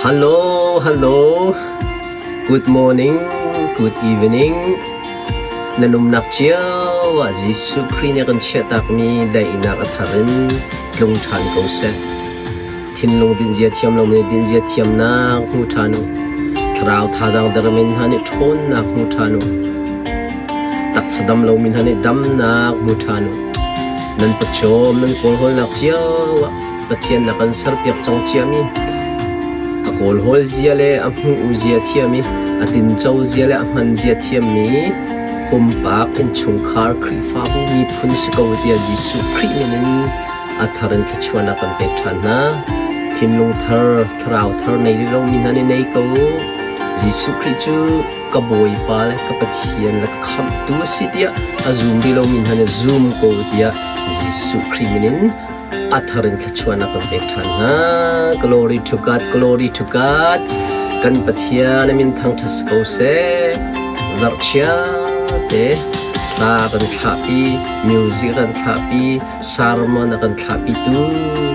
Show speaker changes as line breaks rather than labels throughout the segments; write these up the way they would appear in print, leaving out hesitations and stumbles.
Hello, hello. Good morning, good evening. Na numnak cio ah Jesuh Khrih nih a kan chiahtakmi daihnak a thar in tlung ṭhan ko seh. Thinlung dinzia thiam lo nih dinzia thiamnak hmu ṭhan u. Thlarau thazaang dermi hna nih ṭhawnnak hmu ṭhan u. Taksa dam lomi hna nih damnak hmu ṭhan u. Nan pawcawm nan kawlhawlnak cio ah Pathian a kan serpiak cang ciami a kawlhawl zia le a hmuh zia thiam i a tinco zia le a hman zia thiammi pumpak innchungkhar Khrihfabu miphun si ko tiah Jesuh Khrih min in a thar in thluachuahnak kan pek ṭhan hna. Thinlung thar, thlarau thar nei rih lomi hna nih nei ko. Jesuh Khrih cu ka Bawipa le ka Pathian le ka Khamhtu a si tiah a zum rih lomi hna nih zum ko tiah Jesuh Khrih min in a thar in thluachuahnak kan pek ṭhan hna. Glory to God, glory to God. Kan Pathian a min thangṭhat si ko seh. Zarhchia te hla kan thlahpi, music kan thlahpi, sermon a kan thlahpitu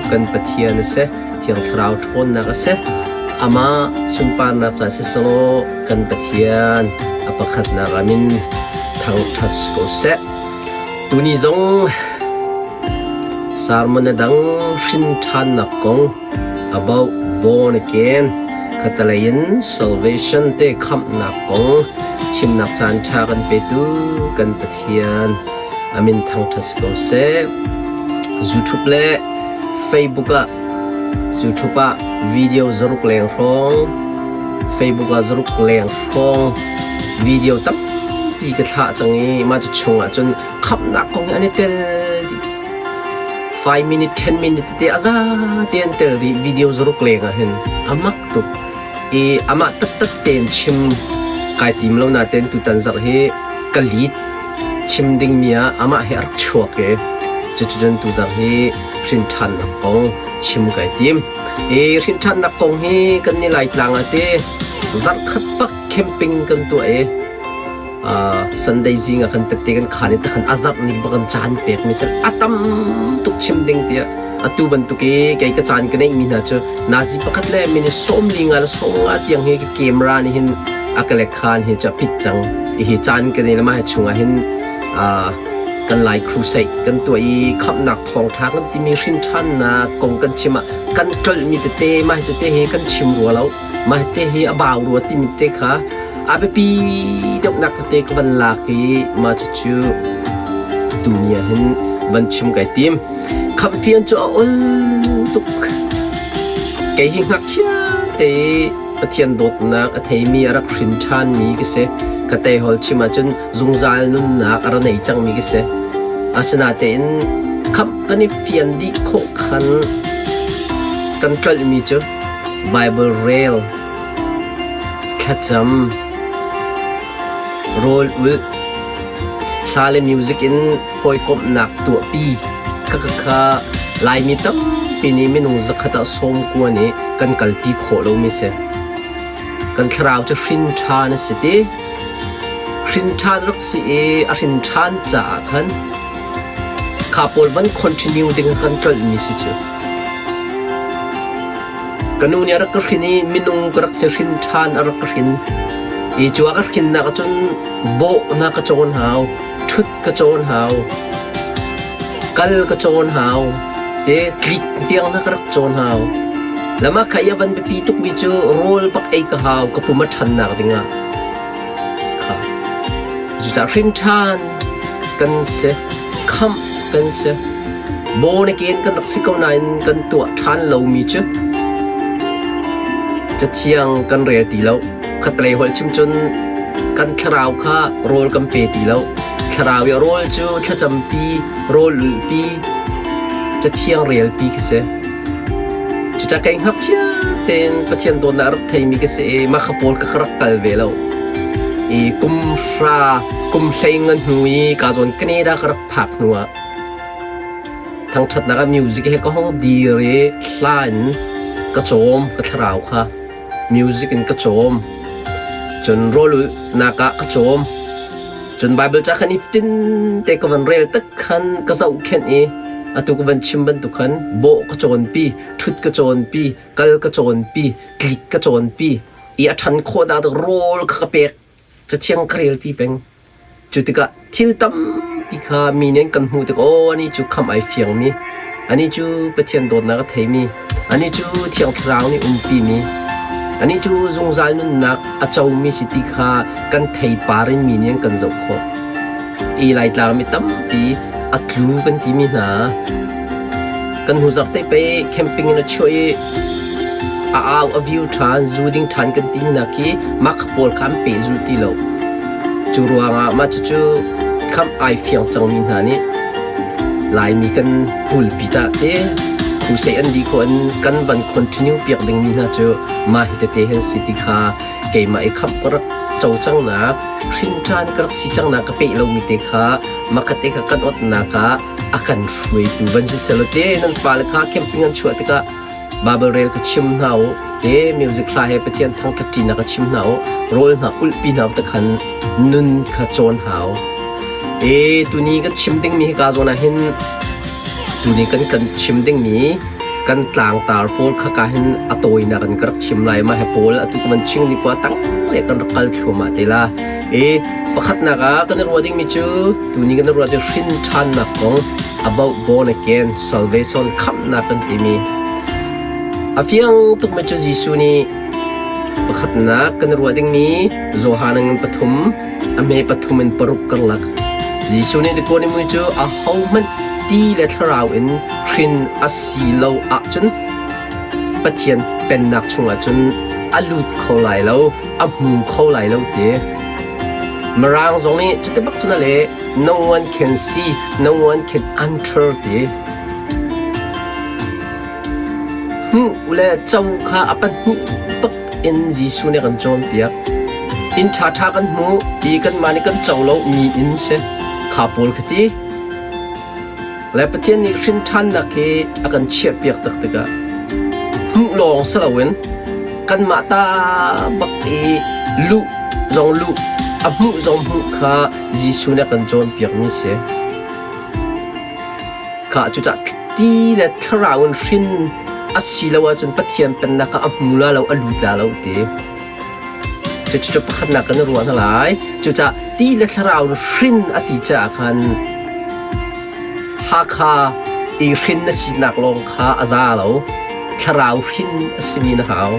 kan Pathian a si. Thiang Thlarau ṭhawnnak a si. Amah sunparnak ca siselaw kan Pathian a pakhatnak a min thangṭhat si ko seh. Tuni zong Sermon a dang hrin ṭhannak kong about born again khatalei in salvation te khamhnak kong chimnak caan ṭha kan petu kan Pathian a min thangṭhat si ko seh. YouTube le Facebook ah YouTube ah video zaruk leng hrawng Facebook ah zaruk leng hrawng video tampi ka thlah cang i mah cu chung ah cun khamhnak kong hi an i tel dih. 5 minute 10 minute tete a za te an tel dih video zaruk leng ah hin a mak tuk i amah taktak tein chim kai tim lo natein tutan zarh hi ka lead chim dingmi ah amah hi a rak chuak i cuticun tuzarh hi hrinṭhannak kong chim kai tim. I hrinṭhannak kong hi kan ni Laitlang ah te zarhkhat bak camping kan tuah i Sunday zing ah kan tette kan khan i takhan a zarh ni bak kan caan pek mi cu a tam tuk chim ding tiah atu bantuk i kei ka caan ka neih mi hna cu nazi pakhat le mini sawmli nga le sawm nga tiang hi ka camera nih hin a ka lek khan hi cu a pit cang i hi caan ka nei le mah hi chungah hin kan Lai crusade kan tuah i khamhnak thawngṭha kan timi hrinṭhannak kong kan chim ah kan tlolhmi tete mah hi tete hi kan chim rua lo mah te hi a bau rua timi te kha a biapi deuhnak tete ka van lak i mah cucu tuni ah hin van chim kai tim. Khamhfian cu a ol tuk. Kei hi ngakchia te Pathian dawtnak a theimi a rak hrin ṭhanmi ka si. Ka teihol chim ahcun zungzal nunnak a ra nei cangmi ka si. Asinain khamh kan i fian dih khawh khan kan tlolhmi cu Bible rel, thlacam, rawl ulh, hla le music in hawikomhnak tuahpi khakha Laimi tampi nih minung zakhat ah sawmkua nih kan kalpi khawh lomi si. Kan thlarau cu hrin ṭhan a si ti. Hrin ṭhan rak si i a hrin ṭhan caah khan kha pawl van continue ding kan tlolhmi si cu. Ka nu nih a rak ka hrin i minung ka rak si hrin ṭhan a rak ka hrin. I cu a ka hrinnak ahcun bawh na ka cawn hau, ṭhut ka cawn hau, kal ka cawn hau, te tlik tiang na ka rak cawn hau. Lama kha i a van biapi tukmi cu rawl bak ei ka hau, ka pum a ṭhannak dingah. Kha. Cucaah hrin ṭhan kan si, khamh kan si. Born again kan rak si ko nain kan tuah ṭhan lomi cu Cathiang kan rel ti lo. Khatlei holh chim cun kan thlarau kha rawl kan pe ti lo. Thlarau i rawl cu thlacampi, rawl ulhpi, cathiang relpi khi si. Cucaah kei ngakchia tein Pathian dawtnak a rak theimi ka si i mah kha pawl ka rak kal ve lo. I kum hra, kum hlei nga hnu i ka zawn Canada ka rak phak hnu ah thangṭhatnak ah music he ka hong dir i hla in ka cawm ka thlarau kha music in ka cawm cun rawlulhnak ah ka cawm cun Bible ca khan i tin te ka van rel tak khan ka zohkhenh i Atu ka van chim bantuk khan bawh ka cawnpi, ṭhut ka cawnpi, kal ka cawnpi, tlik ka cawnpi i a ṭhan khawh nak ding rawl kha ka pek. Cathiang ka relpi peng. Cu tikah thil tampi kha mi nih an kan hmuh tik aw anih cu khamh ai fiangmi, anih cu Pathian dawtnak a theimi, anih cu Thiang Thlarau nih umpimi, anih cu zungzal nunnak a comi si ti kha kan theipar in mi nih an kan zoh khawh. I Laitlang mi tampi a tlu kan timi hna kan hnu zarh te pei camping in a chuah i a au a view ṭhan zu ding ṭhan kan timi hna khi mah kha pawl kha an pehzulh ti lo. Cu ruangah mah cucu khamh ai fiang cangmi hna nih Laimi kan pulpi ta te crusade an dih khawh in kan van continue piak dingmi hna cu mah hi tete hin si ti kha keimah i khamh ka rak co cangnak hrin ṭhan ka rak si cangnak ka peh lomi te kha makhat te kha kan otnak ah a kan hruaitu van si selaw te nan fale kha camping an chuah tikah Bible rel ka chim hna u te music hla he Pathian thangṭhat ṭinak ka chim hna u rawl hna ulhpi hna u takhan nun kha cawn hau e tuni kan chim dingmi hi ka zawn ah hin tuni kan kan chim dingmi kan tlangtar pawl kha ka hin a tawinak in ka rak chim lai ma he pawl atu ka man ching mi pa tang le kan rak kal thluahmah te la e pakhatnak ah kan i ruah dingmi cu tuni kan i ruah cu hrin ṭhannak kong about born again salvation khamhnak kan timi a fiang tukmi cu Jesuh nih pakhatnak kan i ruah dingmi Johan ngan pathum a hme pathum in paruk karlak Jesuh nih Nikodemu cu ahohmanh ti le thlarau in hrin a si lo ahcun Pathian pennak chungah cun a lut kho lai lo, a hmu kho lai lo ti. Mirang zong nih cuti bak cun a leh, no one can see, no one can enter ti. Hmuh le co kha a pahnih tuk in Jesuh nih a kan cawnpiak. Inn ṭhaṭha kan hmu i kanmah nih kan co lo mi inn si. Kha pawl kha ti. Le Pathian nih hrin ṭhannak hi a kan chiahpiak tak tikah hmuh lawng si loin kanmah ta bak i luh zong luh a hmuh zong hmuh kha Jesuh nih a kan cawnpiakmi si. Kha cucah ti le thlarau in hrin a si lo ahcun Pathian pennak ah a hmu la lo, a lut la lo ti. Cucu pakhatnak kan i ruah hna lai. Cucaah ti le thlarau in hrin a ti caah khan Hakha i hrin na sinak lawng kha a za lo. Thlarau hrin a simi na hau.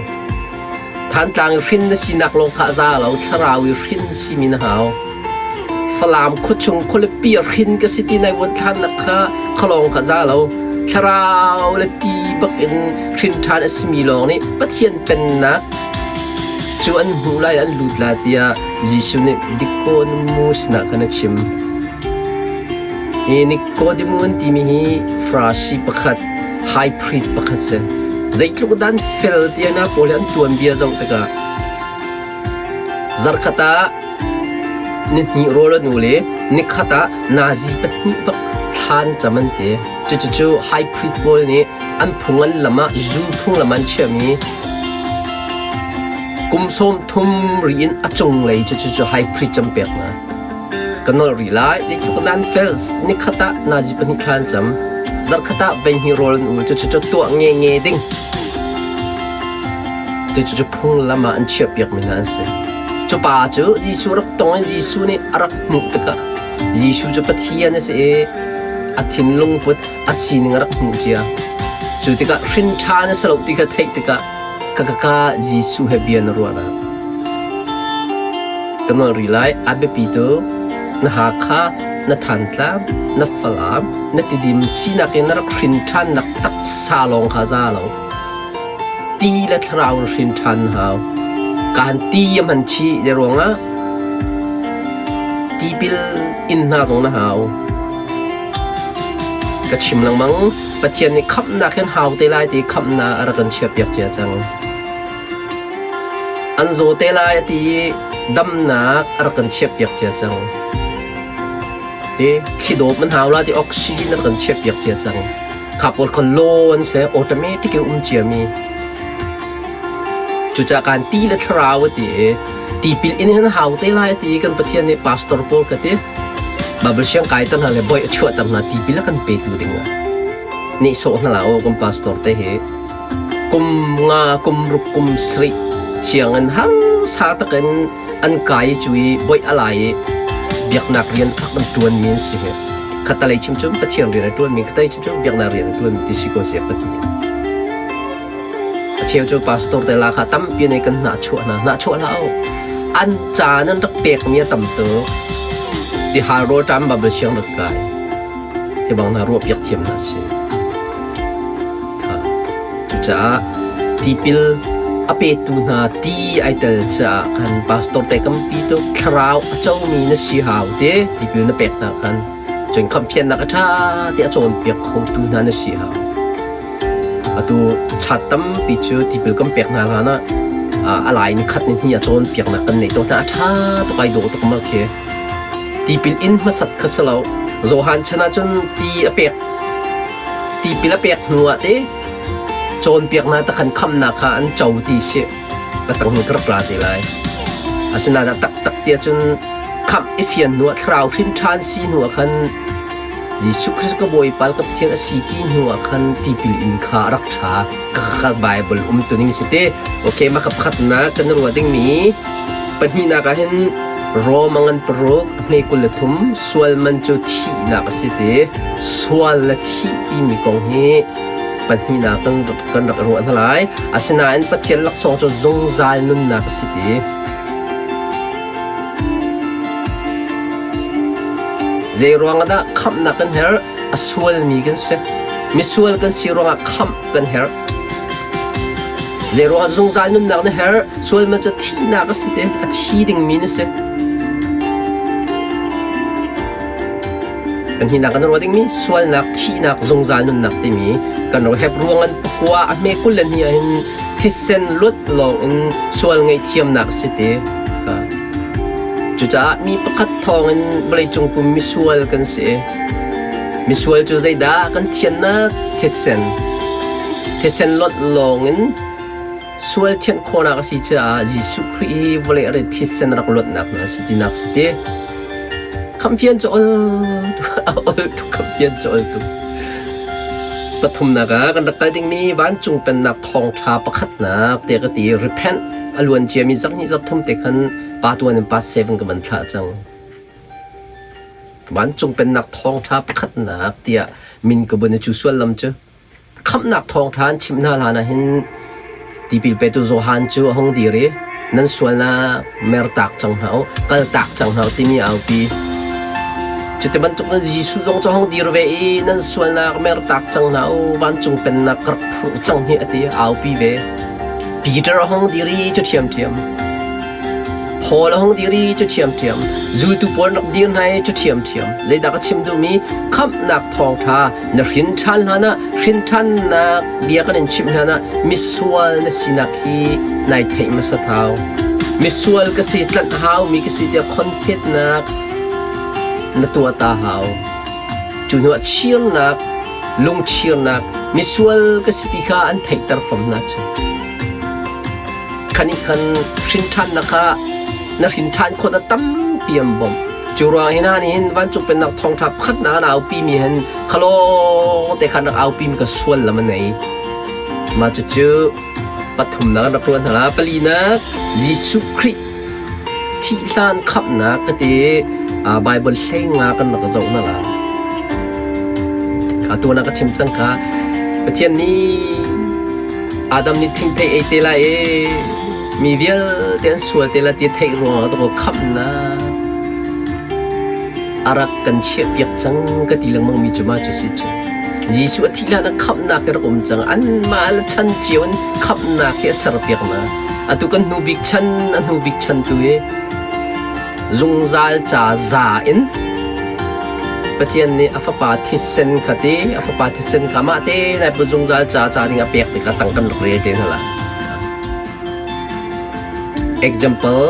Thantlang i hrin na sinak lawng kha a za lo. Thlarau i hrin simi na hau. Falam khuachung khualipi a hrin ka si ti nai vuan thlannak kha khalawng kha za lo. Thlarau le ti bak in hrin ṭhan a simi lawng nih Pathian pennak cu an hmuh lai an lut lai tiah Jesuh nih Nicodemus sinah khan a chim. Hi Nicodemus an timi hi Farasi pakhat, high priest pakhat si. Zeitluk dan fel tiah na pawl hi an tuanbia zoh tikah zarkhat ah nihnih rawl an ul i nikhat ah nazi pahnih bak thlan cam an ti. Cucu high priest pawl nih an phung an lam ah zu phunglam an chiahmi kum 30 ri in a cunglei cu cu high priest cam pek hna. Ka nolh rih lai, zeitluk nan fel, nikhat ah nazi pahnih thla an cam, zarkhat ah veihnih rawl an ul, cucu cu tuah nge nge ding. Cucu cu phunglam ah an chiahpiakmi hna an si. Cu pa cu Jesuh rak tong i Jesuh nih a rak hmuh tikah Jesuh cu Pathian a si i a thinlung put a sining a rak hmuh cia. Cu tikah hrin ṭha na si lo ti kha theih tikah ka ka ka Jesuh he bia na ruah nak. Ka nawl rih lai, a biapi tuk. Na Hakha, na Thantlang, na Falam, na Tidim sinak in na rak hrin ṭhannak taksa lawng kha za lo. Ti le thlarau in hrin ṭhan na hau. Kaan ti a hman chih de ruangah tipil in hna zong na hau. Ka chim lengmang, Pathian nih khamhnak hin hau te lai ti khamhnak a rak kan chiahpiak cia cang. An zaw te lai a ti i damnak a rak kan chiahpiak cia cang. Ti thli-dawp an hau la ti oxygen a rak kan chiahpiak cia cang. Kha pawl kha law an si, automatic in um ciami. Cucaah kan ti le thlarau a ti i tipil in hin hau te lai a ti i kan Pathian nih pastor pawl ka ti. Bible siang kai ter hna le boi a chuahter hna tipil a kan petu ding ah. Nihsawh hna hlah u kan pastor te hi. Kum nga, kum ruk, kum sarih sianginn harsa takin an kai cu i boih a lai i biaknak rian phak an ṭuanmi an si hi. Khatalei chim cun Pathian rian a ṭuanmi, khatalei chim cun biaknak rian a ṭuanmi ti si ko seh ka ti. A cheu cu pastor te la kha tampi nei kan hnahchuah hna. Hnahchuah hlah u. An ca nan rak pekmi a tam tuk. Tihal rawlṭam Bible siang rak kai. Hi bang hna ruahpiak thiam hna si. Cucaah tipil a petu hna ti ai tel caah khan pastor te kampi tuk thlarau a comi na si hau te tipil na pek hna khan cun khamhfiannak a ṭha te a cawnpiak khotu hna na si hau. Atu chat tampi cu tipil kan pek hna hlan ah a lai ni khat ni hnih a cawnpiaknak kan nei tawn hna. A ṭha tuk ai dawh tuk ma khi. Tipil in hmasat kha si lo. Johan chan ahcun ti a pek tipil a pek hnu ah te cawnpiaknak takhan khamnak kha an co ti si. A tang hnu ka rak ra te lai. Asinain a taktak ti ahcun khamh i fian hnu ah thlarau hrin ṭhan si hnu ah khan Jesuh Christ ka Bawipa ka Pathian a si ti hnu ah khan tipil in kha a rak ṭha. Ka Bible um tuning si te. Okay, mah ka pakhatnak kan ruah dingmi pahnihnak ah hin Rom a ngan paruk a hme 23 sual man cu thihnak a si ti. Sual le thih timi kong hi pahnihnak kan rak ruah hna lai. Asinain Pathian laksawng cu zungzal nunnak a si ti. Zei ruangah dah khamhnak kan herh? A sualmi kan si. Misual kan si ruangah khamh kan herh. Zei ruangah zungzal nunnak na herh? Sual man cu thihnak a si te, a thi dingmi na si. Kan hinak kan ruah dingmi sualnak, thihnak, zungzal nunnak timi kan ro hep ruang an pakua a hme kul le hnih ah hin thisen luat lawng in sual ngaihthiamnak a si te. Cucaah mi pakhat thawngin vawleicung pum misual kan si. Misual cu zeidah kan thiannak thisen. Thisen lot lawngin sual thianh khawhnak a si caah Jesuh Khrih hi vawlei a thisen rak luatnak hna a si tinak si ti. Khamhfian cu ol ol tuk khamhfian cu ol tuk. Pathumnak ah kan rak kal dingmi vancung pennak thawngṭha pakhatnak tiah ka ti repent a luan ciami zarhhnih zarhthum te khan pa tuan in pa seven ka van thlah cang. Vancung pennak thawngṭha pakhatnak tiah min ka bun i cu suallam cu khamhnak thawngṭha an chimh hna hlan ah hin tipil petu Johan cu a hung dir i nan sualnak mertak cang hna u, kaltak cang hna u timi a aupi. Cuti bantuk in Jesuh zong cu hung dir ve i nan sualnak mertak cang hna u, vancung pennak ka rak phurh cang hi a ti, a aupi ve. Peter a hung dir i cu ṭhiamṭhiam. Paul a hung dir i cu ṭhiamṭhiam. Zultu pawl rak dir hna i cu ṭhiamṭhiam. Zeidah ka chim duhmi khamhnak thawngṭha na hrin ṭhan hlan ah hrin ṭhannak bia kan in chimh hlan ah misual na sinak hi nai theih hmasa hau. Misual ka si tlanh haumi ka si tiah khonfetnak na tuah ta hau. Cu hnuah chirnak, lungchirnak, misual ka si ti kha an theihter fom hna cu. Khan i khan hrin ṭhannak kha na hrin ṭhan khawh na tampi an bawmh. Cu ruang hi hna nih hin vancung pennak thawngṭha pakhatnak an aupi mi hin khalo te khan rak aupi mi ka sual lam a nei. Mah cucu pathumnak an rak ruah hna la. Palinak Jesuh Khrih thih hlan khamhnak ka ti Bible hlei nga kan rak zoh hna la. Atu na ka chim cang kha Pathian nih Adam nih thingthei ei te lai i mi vialte an sual te lai ti theih ruangah dawh khamhnak a rak kan chiahpiak cang ka ti lengmang mi cu ma cu si cu Jesuh a thih hlan ah khamhnak hi rak um cang anmah le chan cio in khamhnak hi a serpiak hna atu kan hnu bik chan a hnu bik chan tu hi zungzal ca za in Pathian nih a fapa thisen kha ti a fapa thisen kha mah te nai pu zungzal ca ca ding a pek tikah tang kan rak rel te hna la. Example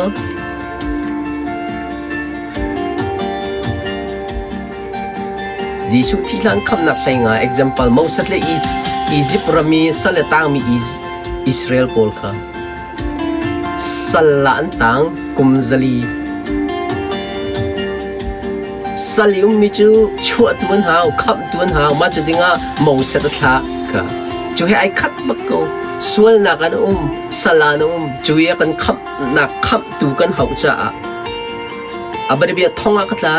Jesuh thih hlan khamnak hlei nga example Moses le Egypt ram i sal le tangmi Israel pawl kha Sal ah an tang kum 400. Sal i ummi cu chuahtu an hau, khamhtu an hau. Mah cu dingah Moses a thlah kha. Cu he ai khat bak ko. Sualnak an um, sal ah an um. Cu i a kan khamhnak khamhtu kan hauh caah a bianabia thong ah ka tla.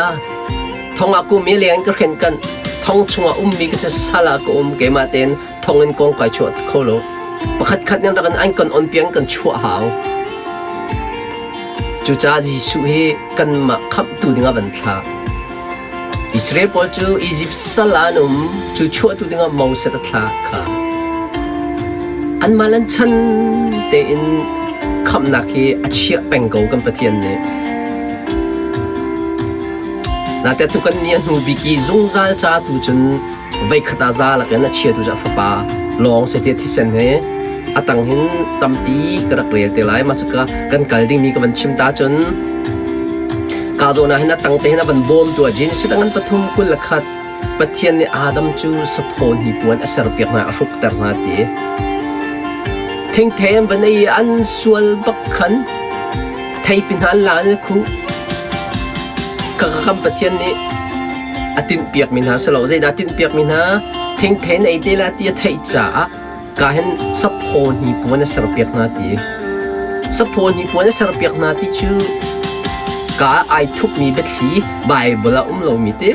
Thong ah kum i leng ka hren kanh. Thong chungah ummi ka si sal ah ka um. Keimah tein thong in kong kai chuah kho lo. Pakhat khat nih rak an kan on piang kan chuah hau. Cucaah Jesuh hi kanmah khamhtu dingah van thlah. Israel pawl cu Izipt sal ah an um, cu chuahtu dingah Moses a thlah kha. Anmah le an chan tein khamhnak hi a chiah peng ko kan Pathian nih. Naite tu kan ni a hnu bik i zungzal ca tu cun voikhat ah za lakin a chiatu cu a fapa lawng si ti thisen he a tang hin tampi ka rak rel te lai. Mah cuka kan kal dingmi ka van chim ta cun ka zawn ah hin a tang te hin a van bawmtu ah Genesis dang an 3:21 Pathian nih Adam cu saphaw hnipuan a serpiak hna a hrukter hna ti. Thingthei an van ei i an sual bak khan theipi hna an la an i khuh. Ka kan Pathian nih a tinhpiakmi hna si lo. Zeidah a tinhpiakmi hna? Thingthei na ei te la ti a theih caah ka hin saphaw hnipuan a serpiak hna ti. Saphaw hnipuan a serpiak hna ti cu ka ai thupmi biathli Bible ah um lomi ti.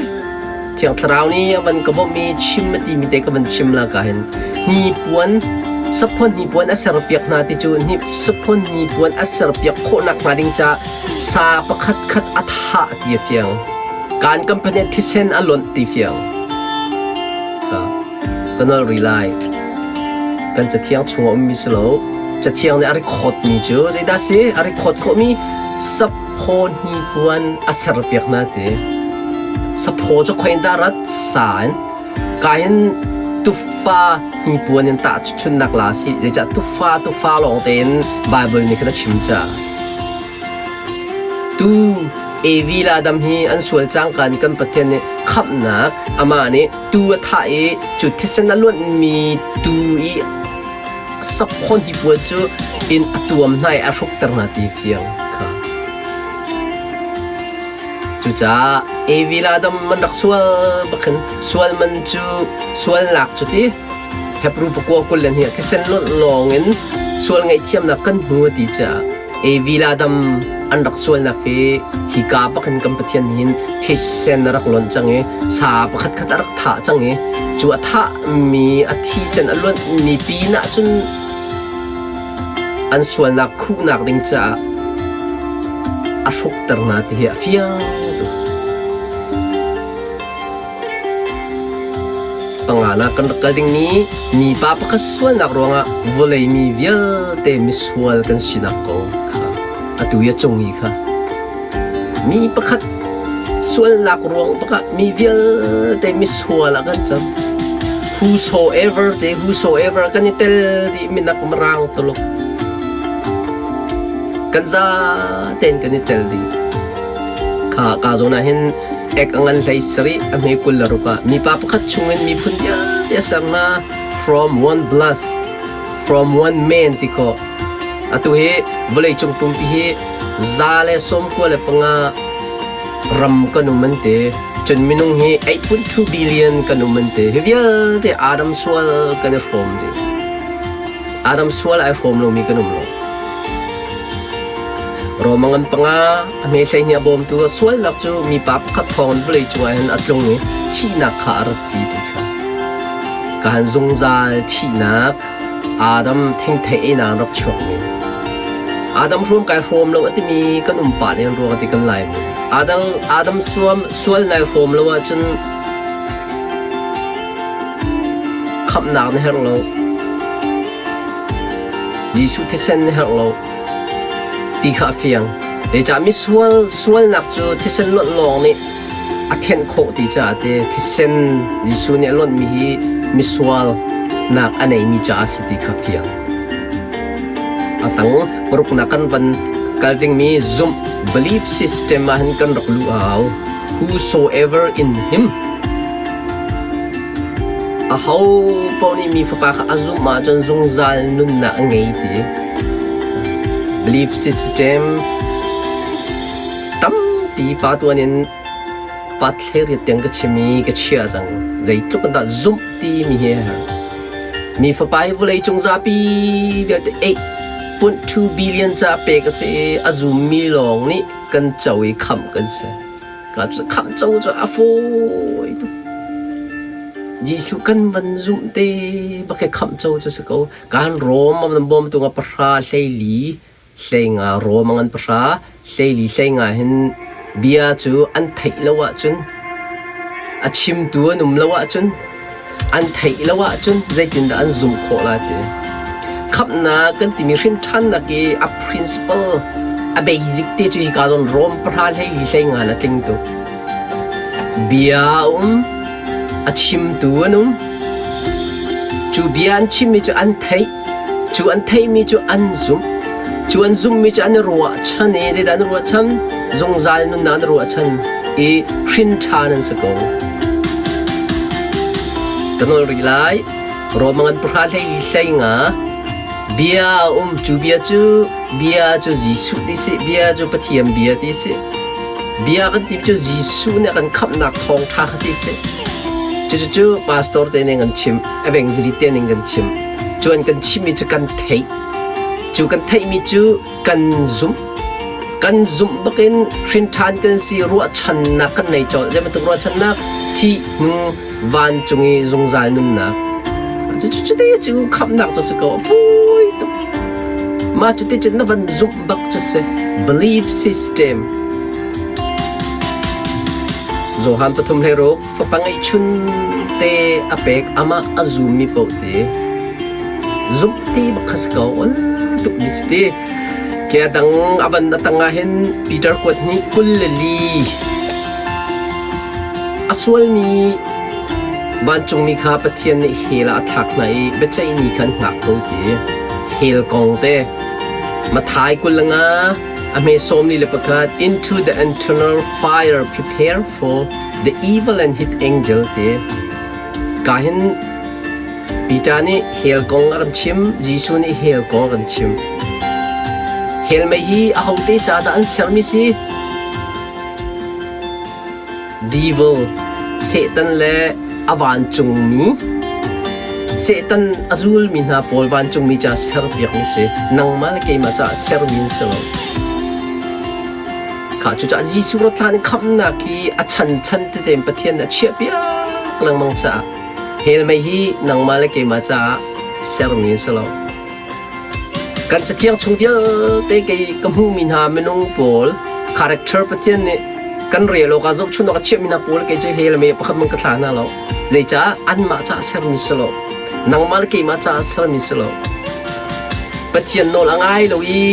Thiang Thlarau nih a van ka bawmh i chim a timi te ka van chim la ka hin hnipuan saphaw hnipuan a serpiak hna ti cu saphaw hnipuan a serpiak khawhnak hnga ding ca sa pakhat khat a thah ti a fiang. Kaan company thisen a lonh ti fiang. Ka nol rih lai. Kan cathiang chung a ummi si lo. Cathiang nih a record mi cu zeidah si? A record khawhmi saphaw hnipuan a serpiak hna ti. Saphaw cu khoin dah rat sa in ka hin tufa hnipuan in tah chunnak la si. Zeicah tufa tufa lawng tein Bible nih khan a chim ca. Tu Evi le Adam hi an sual cangka in kan Pathian nih khamhnak amah nih tuu a thah i cu thisen a luanhmi tuu i saphawn hnipuan cu in a tuam hna i a hrukter hna ti fiang kha. Cucaah Evi le Adam an rak sual bak khin sual man cu sualnak cu ti Hebrew pakua 22 thisen luanh lawng in sual ngaihthiamnak kan hmu a ti caah Evi le Adam an rak sualnak hi hika bakin kan Pathian hin thisen a rak lonh cang i sa pakhat khat a rak thah cang i cu a thahmi a thisen a luanhmi pin ah cun an sualnak khuhnak ding caah a hrukter hna ti hi a fiang tuk. Panganak kan rak kal dingmi mipa pakhat sualnak ruangah vawlei mi vialte misual kan sinak kong kha atu i a cung i kha mi pakhat sualnak ruang bakah mi vialte misual ah kan cang. Whosoever te whosoever kan i tel dih minak mirang tuluk kan za tein kan i tel dih. Kha ka zawn ah hin Ek a ngan hlei sarih a hme 26 ah mipa pakhat chungin miphun vialte a ser hna from one blood from one man ti khawh. Atu hi vawleicung pumpi hi 195 ram kan um an ti. Cun minung hi 8.2 billion kan um an ti. Hi vialte Adam sual kan i hrawm dih. Adam sual ai hrawm lomi kan um lo. Rom a ngan panga a hme 12 a bawmtu a sualnak cu mipa pakhat thawngin vawlei cungah hin a tlung i thihnak kha a ratpi ti kha. Ka han zungzal thihnak Adam thingthei einak rak chuakmi. Adam hrawm kai hrawm lo a timi kan um pah len ruang ti kan lai mi. Adam Adam suam sual nai hrawm lo ahcun khamhnak na herh lo. Jesuh thisen na herh lo ti kha a fiang. Zeicah misual sualnak cu thisen luanh lawng nih a thenh khawh ti caah te thisen Jesuh nih a luanhmi hi misual nak a neimi caah a si ti kha fiang. A tang paruknak kan van kal dingmi zumh belief system ah hin kan rak luh a hau. Whosoever in him Aho paoh nih mi fapa kha a zumh ahcun zungzal nunnak a ngei ti. Belief system tampi pa tuan in Pat hleriat tiang ka chim i ka chia cang. Zeitluk in dah zumh timi hi a herh. Mi fapa hi vawlei cung zapi vialte 8.2 billion ca pek a si i a zummi lawng nih kan co i khamh kan si. Khamh co cu a fawi tuk. Jesuh kan van zumh te bak hi khamh co cu si ko. Kan Rom an bawm tung ah pahra hleili hleinga Rom an pahra hleili hleinga hin bia cu an theih lo ahcun a chimtu an um lo ahcun an theih lo ahcun zeitindah an zumh khawh lai ti. Khamhnak kan timi hrimṭhannak i a principle a basic te cu hika zawn Rom pahra hleili hleinga in a tling tuk. Bia a um, a chimtu an um. Cu bia an chimmi cu an theih. Cu an theihmi cu an zumh. Cu an zumhmi cu an i ruahchan i zeidah an i ruahchan? Zungzal nunnak an i ruahchan i hrin ṭhan an si ko. Ka nawl rih lai. Rom ngan pahra hlei hlei nga bia a um. Cu bia cu bia cu Jesuh ti si, bia cu Pathian bia ti si. Bia kan ti cu Jesuh nih a kan khamhnak thawngṭha kha ti si. Cucu pastor te ning an chim, evangelist te ning kan chim. Cu an kan chimmi cu kan theih. Cu kan theihmi cu kan zumh. Kan zumh bakin hrinṭhan kan si ruahchannak kan nei colh. Zei bantuk ruahchannak? Thih hnu vancung i zungzal nunnak. Cucu te cu khamhnak cu si ko. A fawi tuk. Mah cu te cun na van zumh bak cu si. Belief system. Johan pathum hlei ruk fapa ngeihchun te a pek amah a zummi paoh te zumh ti bak kha si ko. Ol tuk mi si ti. Ke dang a van a tang ah hin Peter kuat hnih 24 A sualmi vancungmi kha Pathian nih hell ah a thlak hna i biaceih ni kha an hngak ko ti. Hell kong te. Matthai 25 a hme 41 into the eternal fire prepare for the evil and his angel ti. Ka hin Peter nih hell kong a kan chim, Jesuh nih hell kong a kan chim. Hell mei hi ahote ca dah an sermi si? Devil, Satan le a vancungmi Satan a zulmi hna pawl vancungmi ca serpiakmi si. Nangmah le keimah caah sermi an si lo. Kha cucaah Jesuh rat hlan khamhnak hi a chanchan tete in Pathian nih a chiahpiak lengmang caah hell mei hi nangmah le keimah caah sermi an si lo. Kan cathiang chung vialte kei ka hmuhmi hna minung pawl character Pathian nih kan rel awk ah zohchunh awk a chiahmi hna pawl kei cu hell mei pakhat hmanh ka thla hna lo. Zeicah anmah caah sermi si lo. Nangmah le keimah caah sermi si lo. Pathian nawl a ngai lo i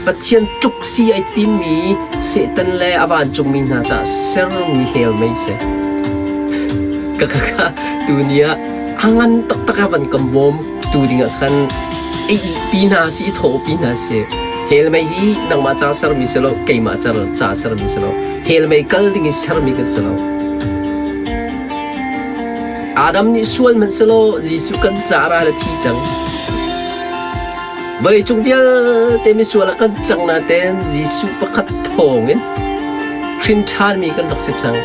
Pathian tluk si ai timmi Satan le a vancungmi hna caah sermi hell mei si. Ka ka ka tuni ah a ngan taktak a van ka bawm tu ding ah khan i pi hna si i thaw pi hna si. Hell mei hi nangmah ca sermi si lo, keimah ca sermi si lo. Hell mei kal ding i sermi kan si lo. Adam nih sual hmanh selaw Jesuh kan ca ral a thi cang. Vawleicung vialte misual ah kan cang nain Jesuh pakhat thawngin hrin ṭhanmi kan rak si cang.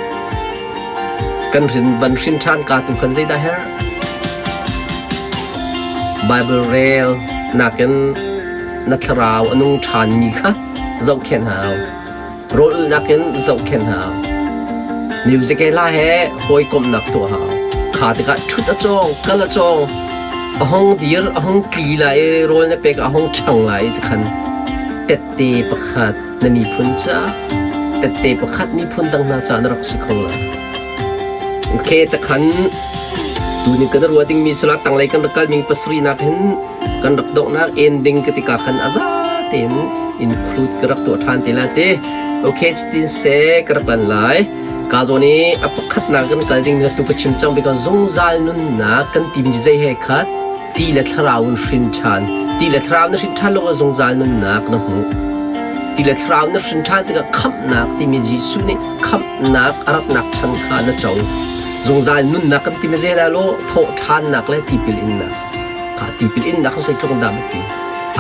Kan hrin van hrin ṭhan ka tu khan zeidah herh? Bible rel nakin na thlarau a nung ṭhanmi kha zohkhenh hau. Rawl ulhnak in zohkhenh hau. Music he hla he hawikomhnak tuah hau. Kha tikah ṭhut a cawng, kal a cawng, a hong dir, a hong tli lai i rawl na pek a hong ṭhang lai i tikhan tette pakhat na miphun caah tette pakhat miphun dang hna caah na rak si kho lai. Okay, takhan tuni kan ruah dingmi sula tanglei kan rak kal ming pasarih nak hin kan rak donghnak ending ka tika khan a za tein include ka rak tuah ṭhan te la te. Okay, cutin se ka rak lan lai. Ka zawn i a pakhatnak kan kal ding mi tu ka chim cang because zungzal nunnak kan tim zei he khat ti le thlarau in hrin ṭhan. Ti le thlarau na hrin ṭhan lo zungzal nunnak na hmu. Ti le thlarau na hrin ṭhan tikah khamhnak timi Jesuh nih khamhnak a ratnak chan kha na co. Zungzal nunnak kan timi zei lai lo thawh ṭhannak le tipil innak. Kha tipil innak cu zeitluk dah biapi.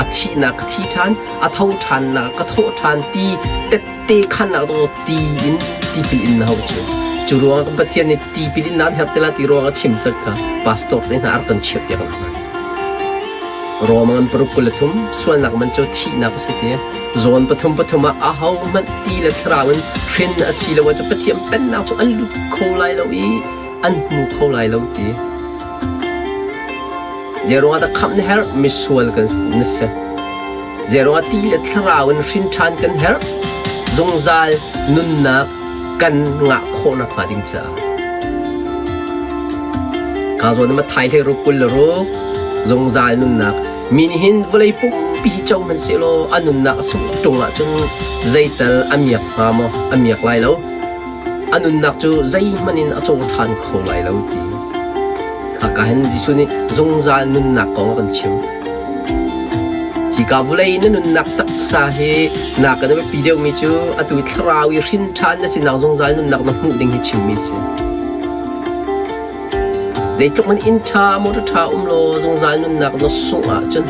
A thihnak ka thi ṭhan, a tho ṭhannak ka thawh ṭhan ti tette khannak dawh ti in tipil in na hau cu. Cu ruangah kan Pathian nih tipil in nan herh te la ti ruangah chim cang kha pastor te hna a rak kan chiah piak hna. Rom ngan paruk 23 sualnak man cu thihnak a si ti. Zawn pathum pathum ah aho hmanh ti le thlarau in hrin a si lo ahcun Pathian pennak cu an lut kho lai lo i an hmu kho lai lo ti. Zeiruangah dah khamh na herh? Misual kan na si. Zeiruangah ti le thlarau in hrin ṭhan kan herh? Zungzal nunnak kan ngah khawh nakhnga ding caah. Ka zawn ma thai hlei ruk 26 zungzal nunnak mi nih hin vawlei pumpi hi co hmanhsehlaw a nunnak a sungh ṭung ahcun zeital a miak hnga maw? A miak lai lo. A nunnak cu zeihmanh in a caw ṭhan kho lai lo ti. Khaka hin Jesuh nih zungzal nunnak kong a kan chim. Hika vawlei na nunnak taksa hi nakin a biapi deuhmi cu atu i thlarau i hrin ṭhan na sinak zungzal nunnak na hmuh ding hi chimmi a si. Zeitluk man inn ṭha, motor ṭha um law zungzal nunnak na sungh ahcun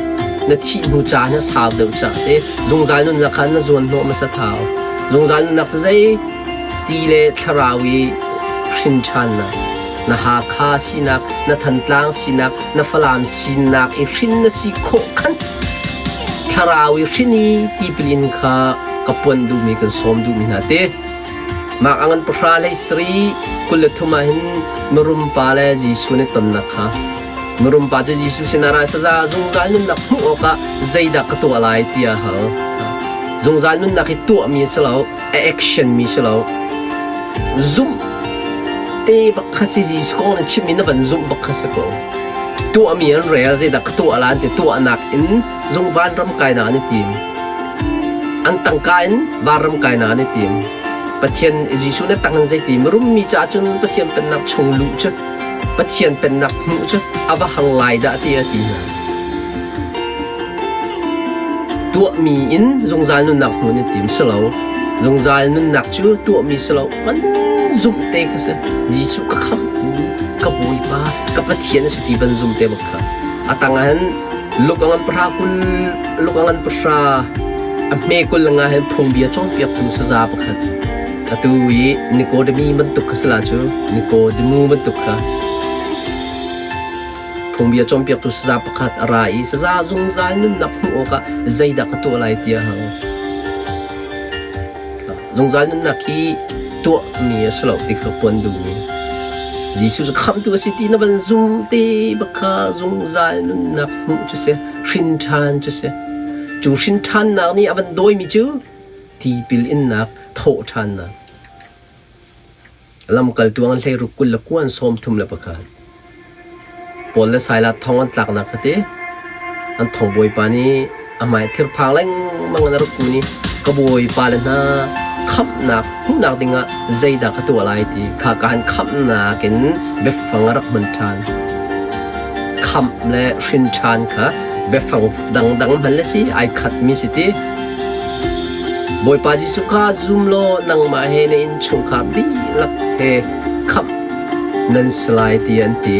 na thih hnu caan hi a sau deuh caah te zungzal nunnak kha na zuan hnawh hmasa thau. Zungzal nunnak cu zei ti le thlarau i hrin ṭhannak, na Hakha sinak, na Thantlang sinak, na Falam sinak i hrin na si khawh khan thlarau i hrin i tipil in kha ka puan duhmi kan sawm duhmi hna te. Mah a ngan pahra hlei sarih 23 ah hin mirum pa le Jesuh nih tonnak kha mirum pa cu Jesuh sinah ra saza zungzal nunnak hmuh awkah zeidah ka tuah lai tiah a hal. Zungzal nunnak hi tuahmi a si lo, a action mi si lo. Zumh te bak kha si Jesuh kong na chimmi na van zumh bak kha si ko. Tuahmi an rel zeidah ka tuah la an ti tuahnak in zung vanram kainak an i tim. An tangka in vanram kainak an i tim. Pathian Jesuh na tang in zeiti mirummi caah cun Pathian pennak chung luh cu Pathian pennak hmuh cu a va har lai dah ti a ti hna. Tuahmi in zungzal nunnak hmuh na tim si lo. Zungzal nunnak cu tuahmi si lo. Van zumh te kha si. Jesuh ka khamhtu, ka Bawipa, ka Pathian a si ti van zum te bak kha. A tang ah hin luk a ngan pahra 20 luk a ngan pahra a hme 25 hin phungbia cawnpiaktu saza pakhat atu i Nikodemi bantuk kha si la cu Nikodemu bantuk kha phungbia cawnpiaktu saza pakhat a ra i saza zungzal nunnak hmuh awkah zeidah ka tuah lai tiah a hal. Zungzal nunnak hi tuahmi a si lo ti kha puan duhmi. Jesuh cu khamhtu a si ti na van zum te bak kha zungzal nunnak hmuh cu si, hrin ṭhan cu si. Cu hrin ṭhannak nih a van dawimi cu tipil innak, thawh ṭhannak. Lamkaltu an hleiruk 29 31. Paul le Silas thong an tlaknak kha ti an thong bawipa nih a hmai thirphang lengmang in a rak kun i ka bawipa le hna khamhnak hmuhnak dingah zeidah ka tuah lai ti kha ka han khamhnak in biafang a rak hman ṭhan. Khamh le hrin ṭhan kha biafang dangdang hman le si ai khatmi si ti. Bawipa Jesuh kha zum law nangmah he na innchungkhar dihlak he khamh nan si lai ti an ti.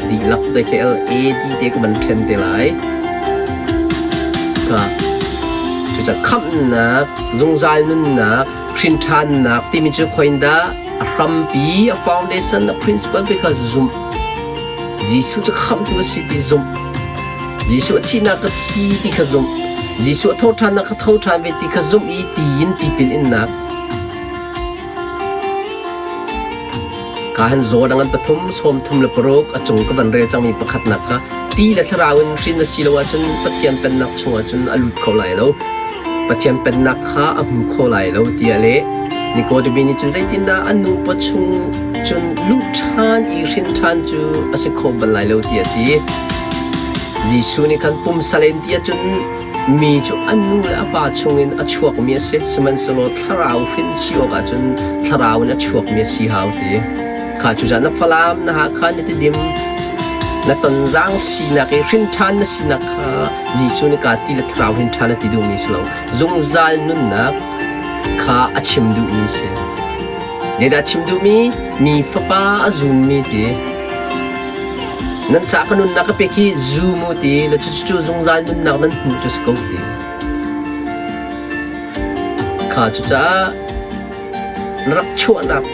Dihlak te khi L-A-D te ka van ṭhen te lai. Ka cucaah khamhnak, zungzal nunnak, hrinṭhannak timi cu khoindah a hrampi, a foundation, a principle ti kha zumh. Jesuh cu khamhtu a si ti zumh. Jesuh a thihnak ka thi ti kha zumh. Jesuh a thawhṭhannak ka tho ṭhan ve ti kha zumh i ti in tipil innak. Ka han zaw dang an pathum 36 a cung ka van rel cangmi pakhatnak kha ti le thlarau in hrin a si lo ahcun Pathian pennak chungah cun a lut kho lai lo. Pathian pennak kha a hmu kho lai lo tiah le Nikodemi nih cun zeitindah a nu pawchung cun luh ṭhan i hrin ṭhan cu a si kho bal lai lo tiah a ti. Jesuh nih khan pumsalen ti ahcun mi cu a nu le a pa chungin a chuakmi a si, sihmanhsehlaw thlarau hrin si awkah cun thlarau in a chuakmi a si hau ti. Kha cucaah na Falam, na Hakha, na Tidim, na Tonzang sinak i hrin ṭhan na sinak kha Jesuh nih kaa ti le thlarau hrin ṭhan a ti duhmi si lo. Zungzal nunnak kha a chim duhmi si. Zeidah a chim duhmi? Mi fapa a zummi ti. Nan ca ka nunnak ka pek hi zum u ti le cucu zungzal nunnak nan hmuh cu si ko ti. Kha cucaah na rak chuahnak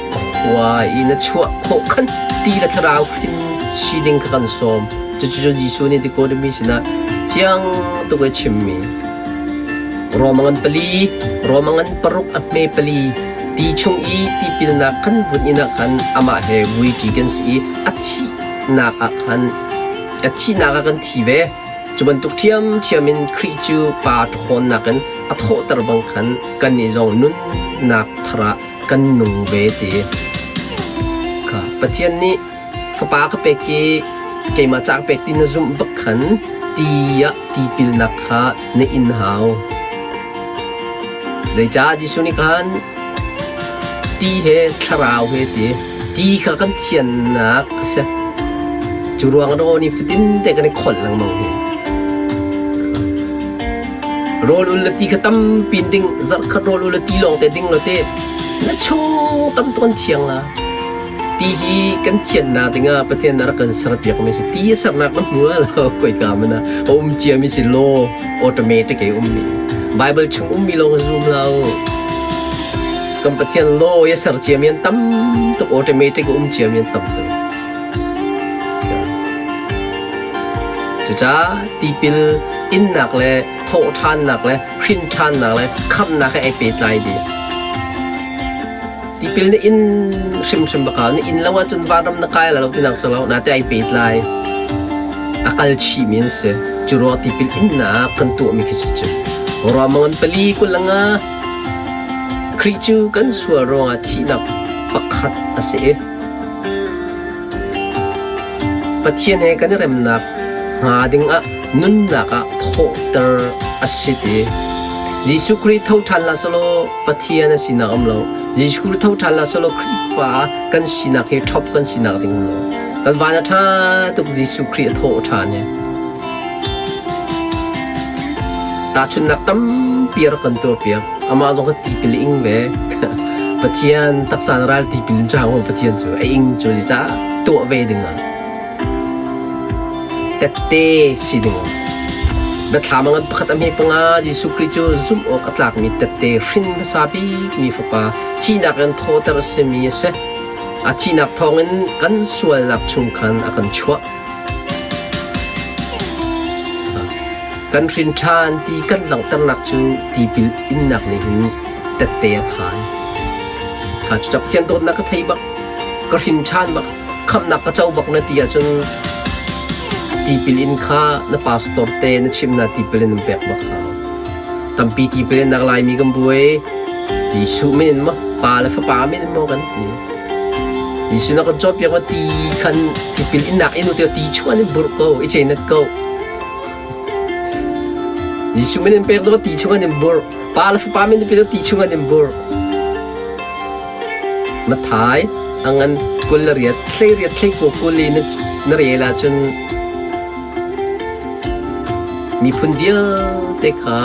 khua i na chuah khawh khan ti le thlarau hrin si ding kha kan sawm. Cucu Jesuh nih Nicodemus sinah fiang tuk i chimmi. Rom ngan pali, Rom ngan paruk a hme pali, ti chung i tipilnak kan vun in ah khan amah he vuiṭi kan si i a thihnak ah khan a thihnak ah kan thi ve. Cu bantuk ṭhiamṭhiam in Khrih cu Pa ṭhawnnak in a thawhter bang khan kannih zong nunnak thar ah kan nung ve ti. Kha Pathian nih fapa ka pek i keimah ca ka pek ti na zumh bak khan ti ah tipilnak kha na in hau. Zeicah Jesuh nih khan ti he thlarau he ti ti kha kan thiannak a si. Cu ruang ah ni fatin te kan i kholh lengmang hi. Rawl ul le ti kha tampi in ding, zarhkhat rawl ul le ti lawng te ding lo te na chung tam tuk an thiang la. Ti hi kan thiannak dingah Pathian a rak kan serpiak mi si. Ti a sernak na hmu lo koika man ah a um cia mi si law automatic ei um mi. Bible chung um mi lawng zum lo. Kan Pathian law i a ser cia mi an tam tuk automatic a um cia mi an tam tuk. Cucaah tipil innak le thawhṭhannak le hrinṭhannak le khamhnak he ai pehtlai dih. Tipil na in hrimhrim bak na inn lo ahcun vanram na kai la lo tinak si lo nate ai pehtlai. A kal chihmi an si. Cu ruang tipil innak kan tuahmi khi si cu. Ruahmangan pali kulanga Khrih cu kan sual ruangah thihnak pakhat a si i Pathian he kan i remnak hnga dingah nunnak ah thawhter a si ti. Jesuh Khrih tho ṭhan la selaw Pathian a sinak um lo. Jesuh Khrih tho ṭhan la selaw Khrihfa kan sinak hi ṭhop kan sinak ding um lo. Kan van a ṭha tuk Jesuh Khrih a thawh ṭhan hi. Tahchunhnak tampi a rak kan tuahpiak. Amah zong kha tipil ing ve. Pathian taksa na ral tipil in chang Pathian cu a ing cu caah tuah ve ding ah tette si ding ah biathlam a ngan pakhat a hme panga Jesuh Khrih cu zumh awk a tlakmi tette hrin hmasa bikmi fapa thihnak in thawter a simi a si. A thihnak thawngin kan sualnak chung khan a kan chuah. Kan hrin ṭhan ti kan langhternak cu tipil innak nih hin tette a khaan. Kha cu Pathian dawtnak ka thei bak, ka hrin ṭhan bak, khamhnak ka co bak na ti ahcun tipil in kha na pastor te na chimh na tipil in an pek bak hau. Tampi tipil innak Laimi kan buai. Jesuh min in maw, Pa le Fapa min in maw kan ti. Jesuh na kan cawnpiak ma ti khan tipil innak in te ti chuan in burh ko, i cenat ko. Jesuh min in pek zong ti chung an in burh. Pa le Fapa min in pek ti chung an in burh. Mathai angan kul le riat thlei riat thlei ko kul i na rel ahcun miphun vialte kha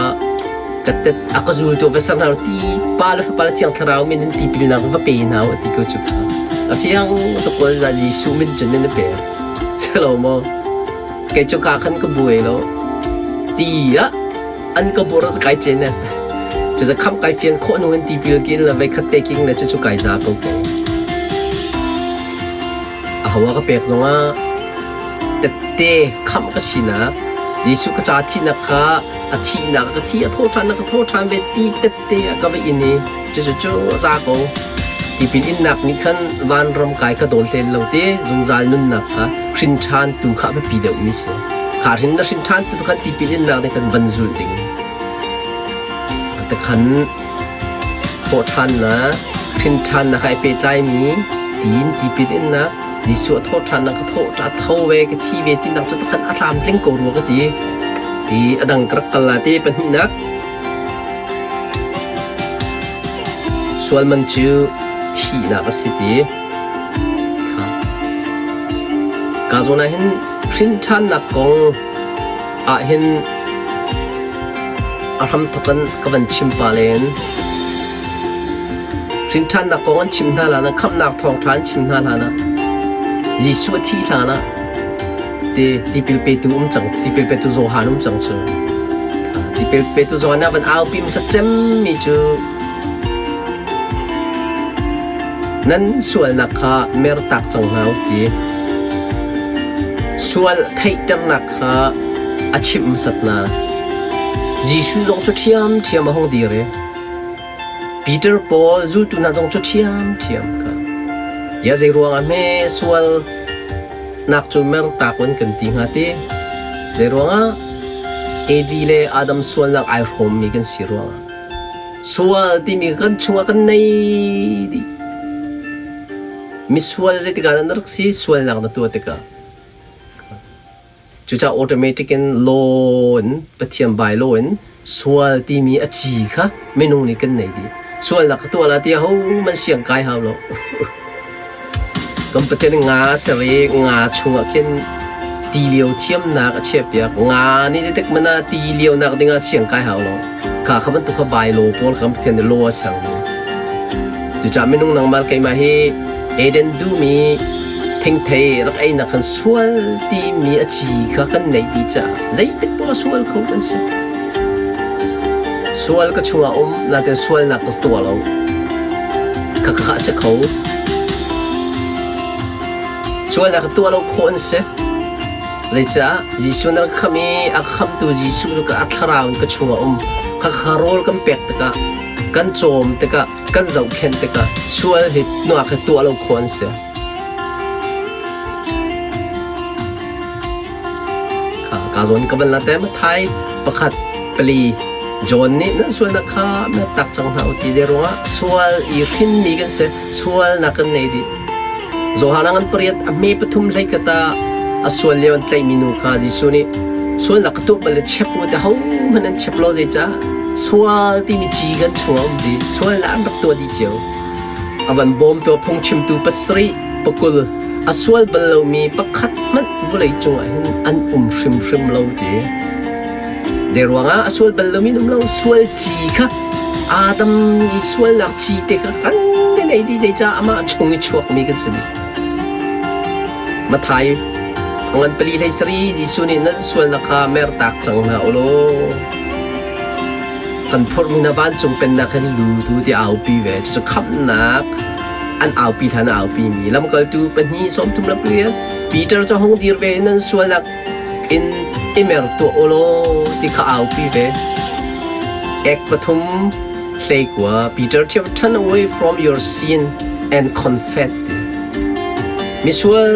ka tet a ka zultu va ser hna ti Pa le Fapa le Thiang Thlarau min in tipilnak va pe hna u ti ko cu kha a fiang tuk ko za Jesuh min cun na pe selo maw kei cu ka khan ka buai lo ti ah an ka bur kai chen ne cu za kham kai fian khawh nu in tipil kin la vei khat te king le cu cu kai za ko ko a hawa ka pek zongah tette kham ka sinak Jesuh ka ca thihnak kha a thihnak ka thi a tho ṭhan ka tho ṭhan ve ti tette ah ka va in i cucu cu a za ko tipil innak nih khan vanram kai ka dawn hlen lo te zungzal nunnak kha hrin ṭhan tu kha a biapi deuhmi si kha hrin na hrin ṭhan tu khan tipil innak nih khan van zulh ding tikhan thawhṭhannak hrin ṭhannak ai pehtlaimi tiin tipil innak Jesuh a thawhṭhannak ka thawh a tho ve ka thi ve tinak cu takhan a tlamtling ko rua ka ti i a dang ka rak kal la te pahnihnak sual man cu thihnak a si ti kha ka zawn ah hin hrin ṭhannak kong ah hin a hramthawk in ka van chim pa len Hrinṭhannak kong an chim hna hlanah, khamhnak thawngṭha an chim hna hlanah, Jesuh a thih hlanah ti tipil petu um cang, tipil petu Johan um cang cu. Tipil petu Johan ah van aupi hmasa cemmi cu Nan sualnak kha mertak cang hna u ti. Sual theihternak kha a chimh hmasat hna. Jesuh zong cu ṭhiamṭhiam a hung dir i Peter pawl zultu hna zong cu ṭhiamṭhiam kha. Ia zei ruangah hme sual nak cu mertak un kan ti hnga ti? Zei ruangah Evi le Adam sualnak ai hrawmmi kan si ruangah. Sual timi kan chungah kan nei dih. Misual zeitikah dah na rak si? Sualnak na tuah tikah. Cucaah automatic in law in Pathian by law in sual timi a ci kha minung nih kan nei dih. Sualnak ka tuah la ti ho man siang kai hau lo. Kan Pathian nga ser i nga chungah khin ti lio thiamnak a chiahpiak. Nga nih zeitik hmanh ah ti lionak dingah siang kai hau lo. Kha kha bantuk kha by law pawl kan Pathian nih law a sermi. Cucaah minung nangmah keimah hi Eden duhmi thingthei rak einak khan sual timi a ci kha kan neih dih caah zeitik poah sual kho kan si. Sual ka chungah um nain sualnak ka tuah lo. Khakha a si kho. Sualnak ka tuah lo khawh an si. Zeicah Jesuh na rak khamh i a khamhtu Jesuh cu a thlarau in ka chungah um. Khakha rawl kan pek tikah, kan cawm tikah, kan zohkhenh tikah sual hi nuak hi tuah lo khawh an si. Ka zawn ka van la te Mathai pakhat pali John nih nan sualnak kha na tak cang hna u ti zei ruangah sual i hrinmi kan si sualnak kan nei dih Johan ngan pariat a hme pathum hlei kata a sual lio an tlaihmi nu kha Jesuh nih sualnak ka tuah bal le chep u te ho hmanh an chep lo zeicah sual timi ci kan chungah um dih sualnak an rak tuah dih cio a van bawmtu a phungchimtu pasarih pakul a sual bal lomi pakhat hmanh vawlei cungah hin an um hrimhrim lo ti. Zei ruangah a sual bal lomi an um lo sual ci kha Adam i sualnak ci te kha kan nei dih zeicah amah chung i chuakmi kan si dih. Mathai ngan pali hlei sari Jesuh nih nan sualnak kha mertak cang hna u law kan phurhmi hna vancung pennak hin lutu ti aupi ve cucu khamhnak an aupi hlan a aupi mi lamkaltu pahnih sawmthum le pariat Peter cu hung dir ve in an sualnak in i mer tuah u law ti kha aupi ve ek pathum hleikua Peter thiam turn away from your sin and confess misual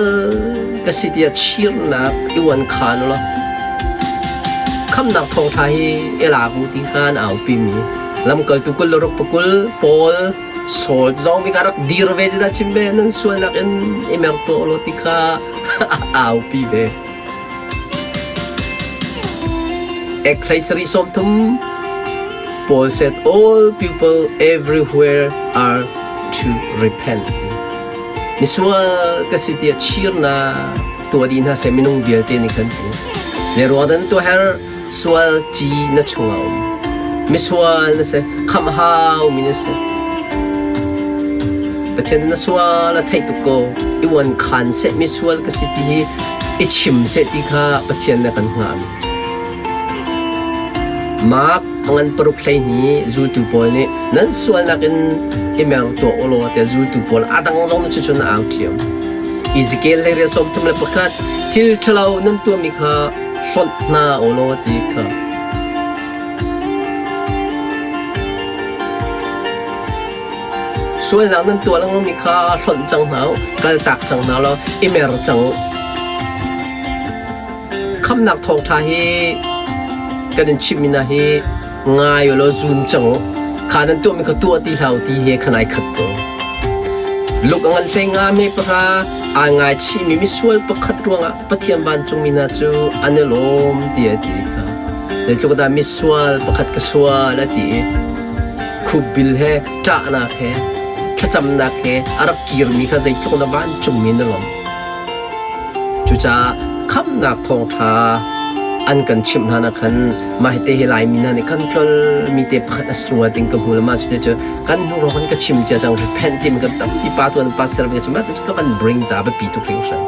ka si tiah chirnak i uan khan u law khamnak thawngṭha hi i lak u ti kha an aupi mi lamkaltu kul le ruk pakul Paul Saul zong mi ka rak dir ve cu dah chim ve nan sualnak in i mer tuah law ti kha a aupi ve. Ek hlei sarih sawm thum Paul said all people everywhere are to repent. Misual ka si tiah chirnak tuah dih hna seh minung vialte nih khan ti. Le ruang dan tuah her sual ci na chungah um. Misual na si, khamh hau mi na si. Pathian na sual a theih tuk ko. I uan khan seh misual ka si ti hi i chim seh ti kha Pathian na kan hngah mi. Mark ngan paruk hlei ni zultu pawl nih nan sualnak in i mer tuah u law tiah zultu pawl a dang zong cu cun a au ṭhiam. Ezekiel hlei riat sawm thum le pakhat thil ṭhalo nan tuahmi kha hlonh hna u law ti kha. Sualnak nan tuah lengmangmi kha hlonh cang hna u, kaltak cang hna law i mer cang u. Khamhnak thawngṭha hi kan in chimhmi hna hi ngai u law zum cang u. Kha nan tuahmi kha tuah ti hlah u ti he khan ai khat ko. Luk a ngan hlei nga me pahra aa ngaichihmi misual pakhat ruangah Pathian vancungmi hna cu an i lawm ti a ti kha. Zeitluk dah misual pakhat ka sual a ti i khupbil he ṭahnak he thlacamnak he a rak kirmi kha zeitluk dah vancungmi na lawm. Cucaah khamhnak thawngṭha an kan chimh hna ah khan mah hite hi Laimi hna nih kan tlolmi te pakhat a si rua ting ka hmu le mah cuti cu kan hnu rawk in ka chim cia cang repent timi kan tampi pa tuan pastor ka chim cu ka van bring ta biapi tuk hringhran.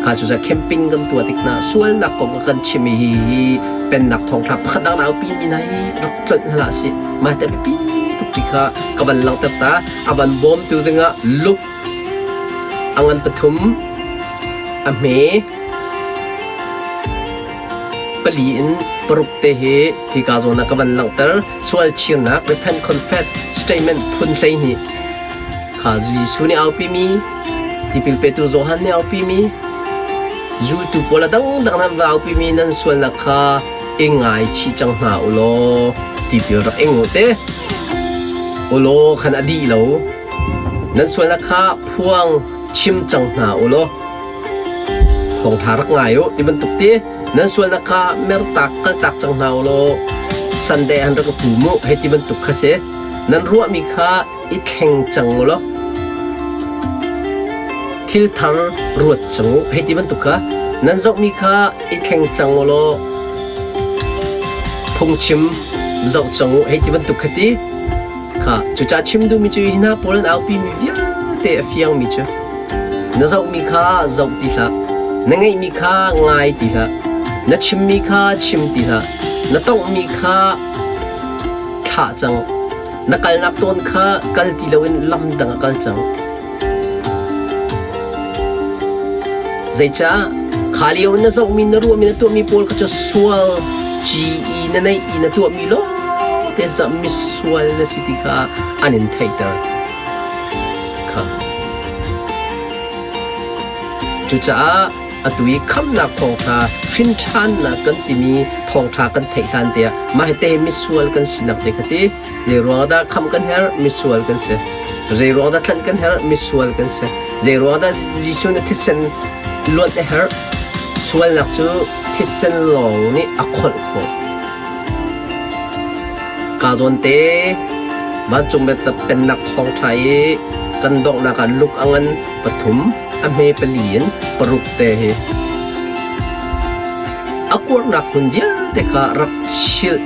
Kha cucaah camping kan tuah tik hna sualnak kong a kan chim i hi pennak thawngṭha pakhat dang naupi mi hna hi rak tlolh hna hlah sih. Mah te biapi tuk ti kha ka van langhter ta. A van bawmtu dingah Luke. A ngan pathum, a hme, pali in paruk te hi hika zawn ah ka van langhter. Sual chirnak repent confess statement phun 12 kha Jesuh nih aupimi, tipil petu Johan nih aupimi, zultu pawl a dangdang nan va aupimi nan sualnak kha i ngaichih cang hna u law tipil rak ing u te. Ulaw khan a dih lo. Nan sualnak kha phuang chim cang hna u law thawngṭha rak ngai u ti bantuk ti nan sualnak kha mertak kaltak cang hna u law Sunday an rak pu mu hei ti bantuk kha si. Nan ruahmi kha i thleng cang u law thil thar ruat cang u hei ti bantuk kha nan zohmi kha i thleng cang u law phungchim zoh cang u hei ti bantuk kha ti. Kha cucaah chim duhmi cu hi hna pawl an aupimi vialte a fiangmi cu na zohmi kha zoh ti hlah, na ngeihmi kha ngai ti hlah, na chimmi kha chim ti hlah, na tonghmi kha thlah cang, na kalnak tawn kha kal ti loin lam dang ah kal cang. Zeicah kha lio na zohmi, na ruahmi, na tuahmi pawl kha cu sual ci i na neih i na tuahmi lawngte cah misual na si ti kha an in theihter. Kha. Cucaah atu i khamnak thawngṭha hrinṭhannak kan timi thawngṭha kan theih hlan tiah mah hi te misual kan sinak te kha ti Zei ruang dah khamh kan herh? Misual kan si. Zei ruang dah tlanh kan herh? Misual kan si. Zei ruang dah Jesuh nih thisen luanh a herh? Sualnak cu thisen lawng nih a kholh khawh. Ka zawn te vancung pennak thawngṭha i kan donghnak ah luk a ngan pathum, a hme pali in paruk te hi a kuarnak hmun vialte kha rak silh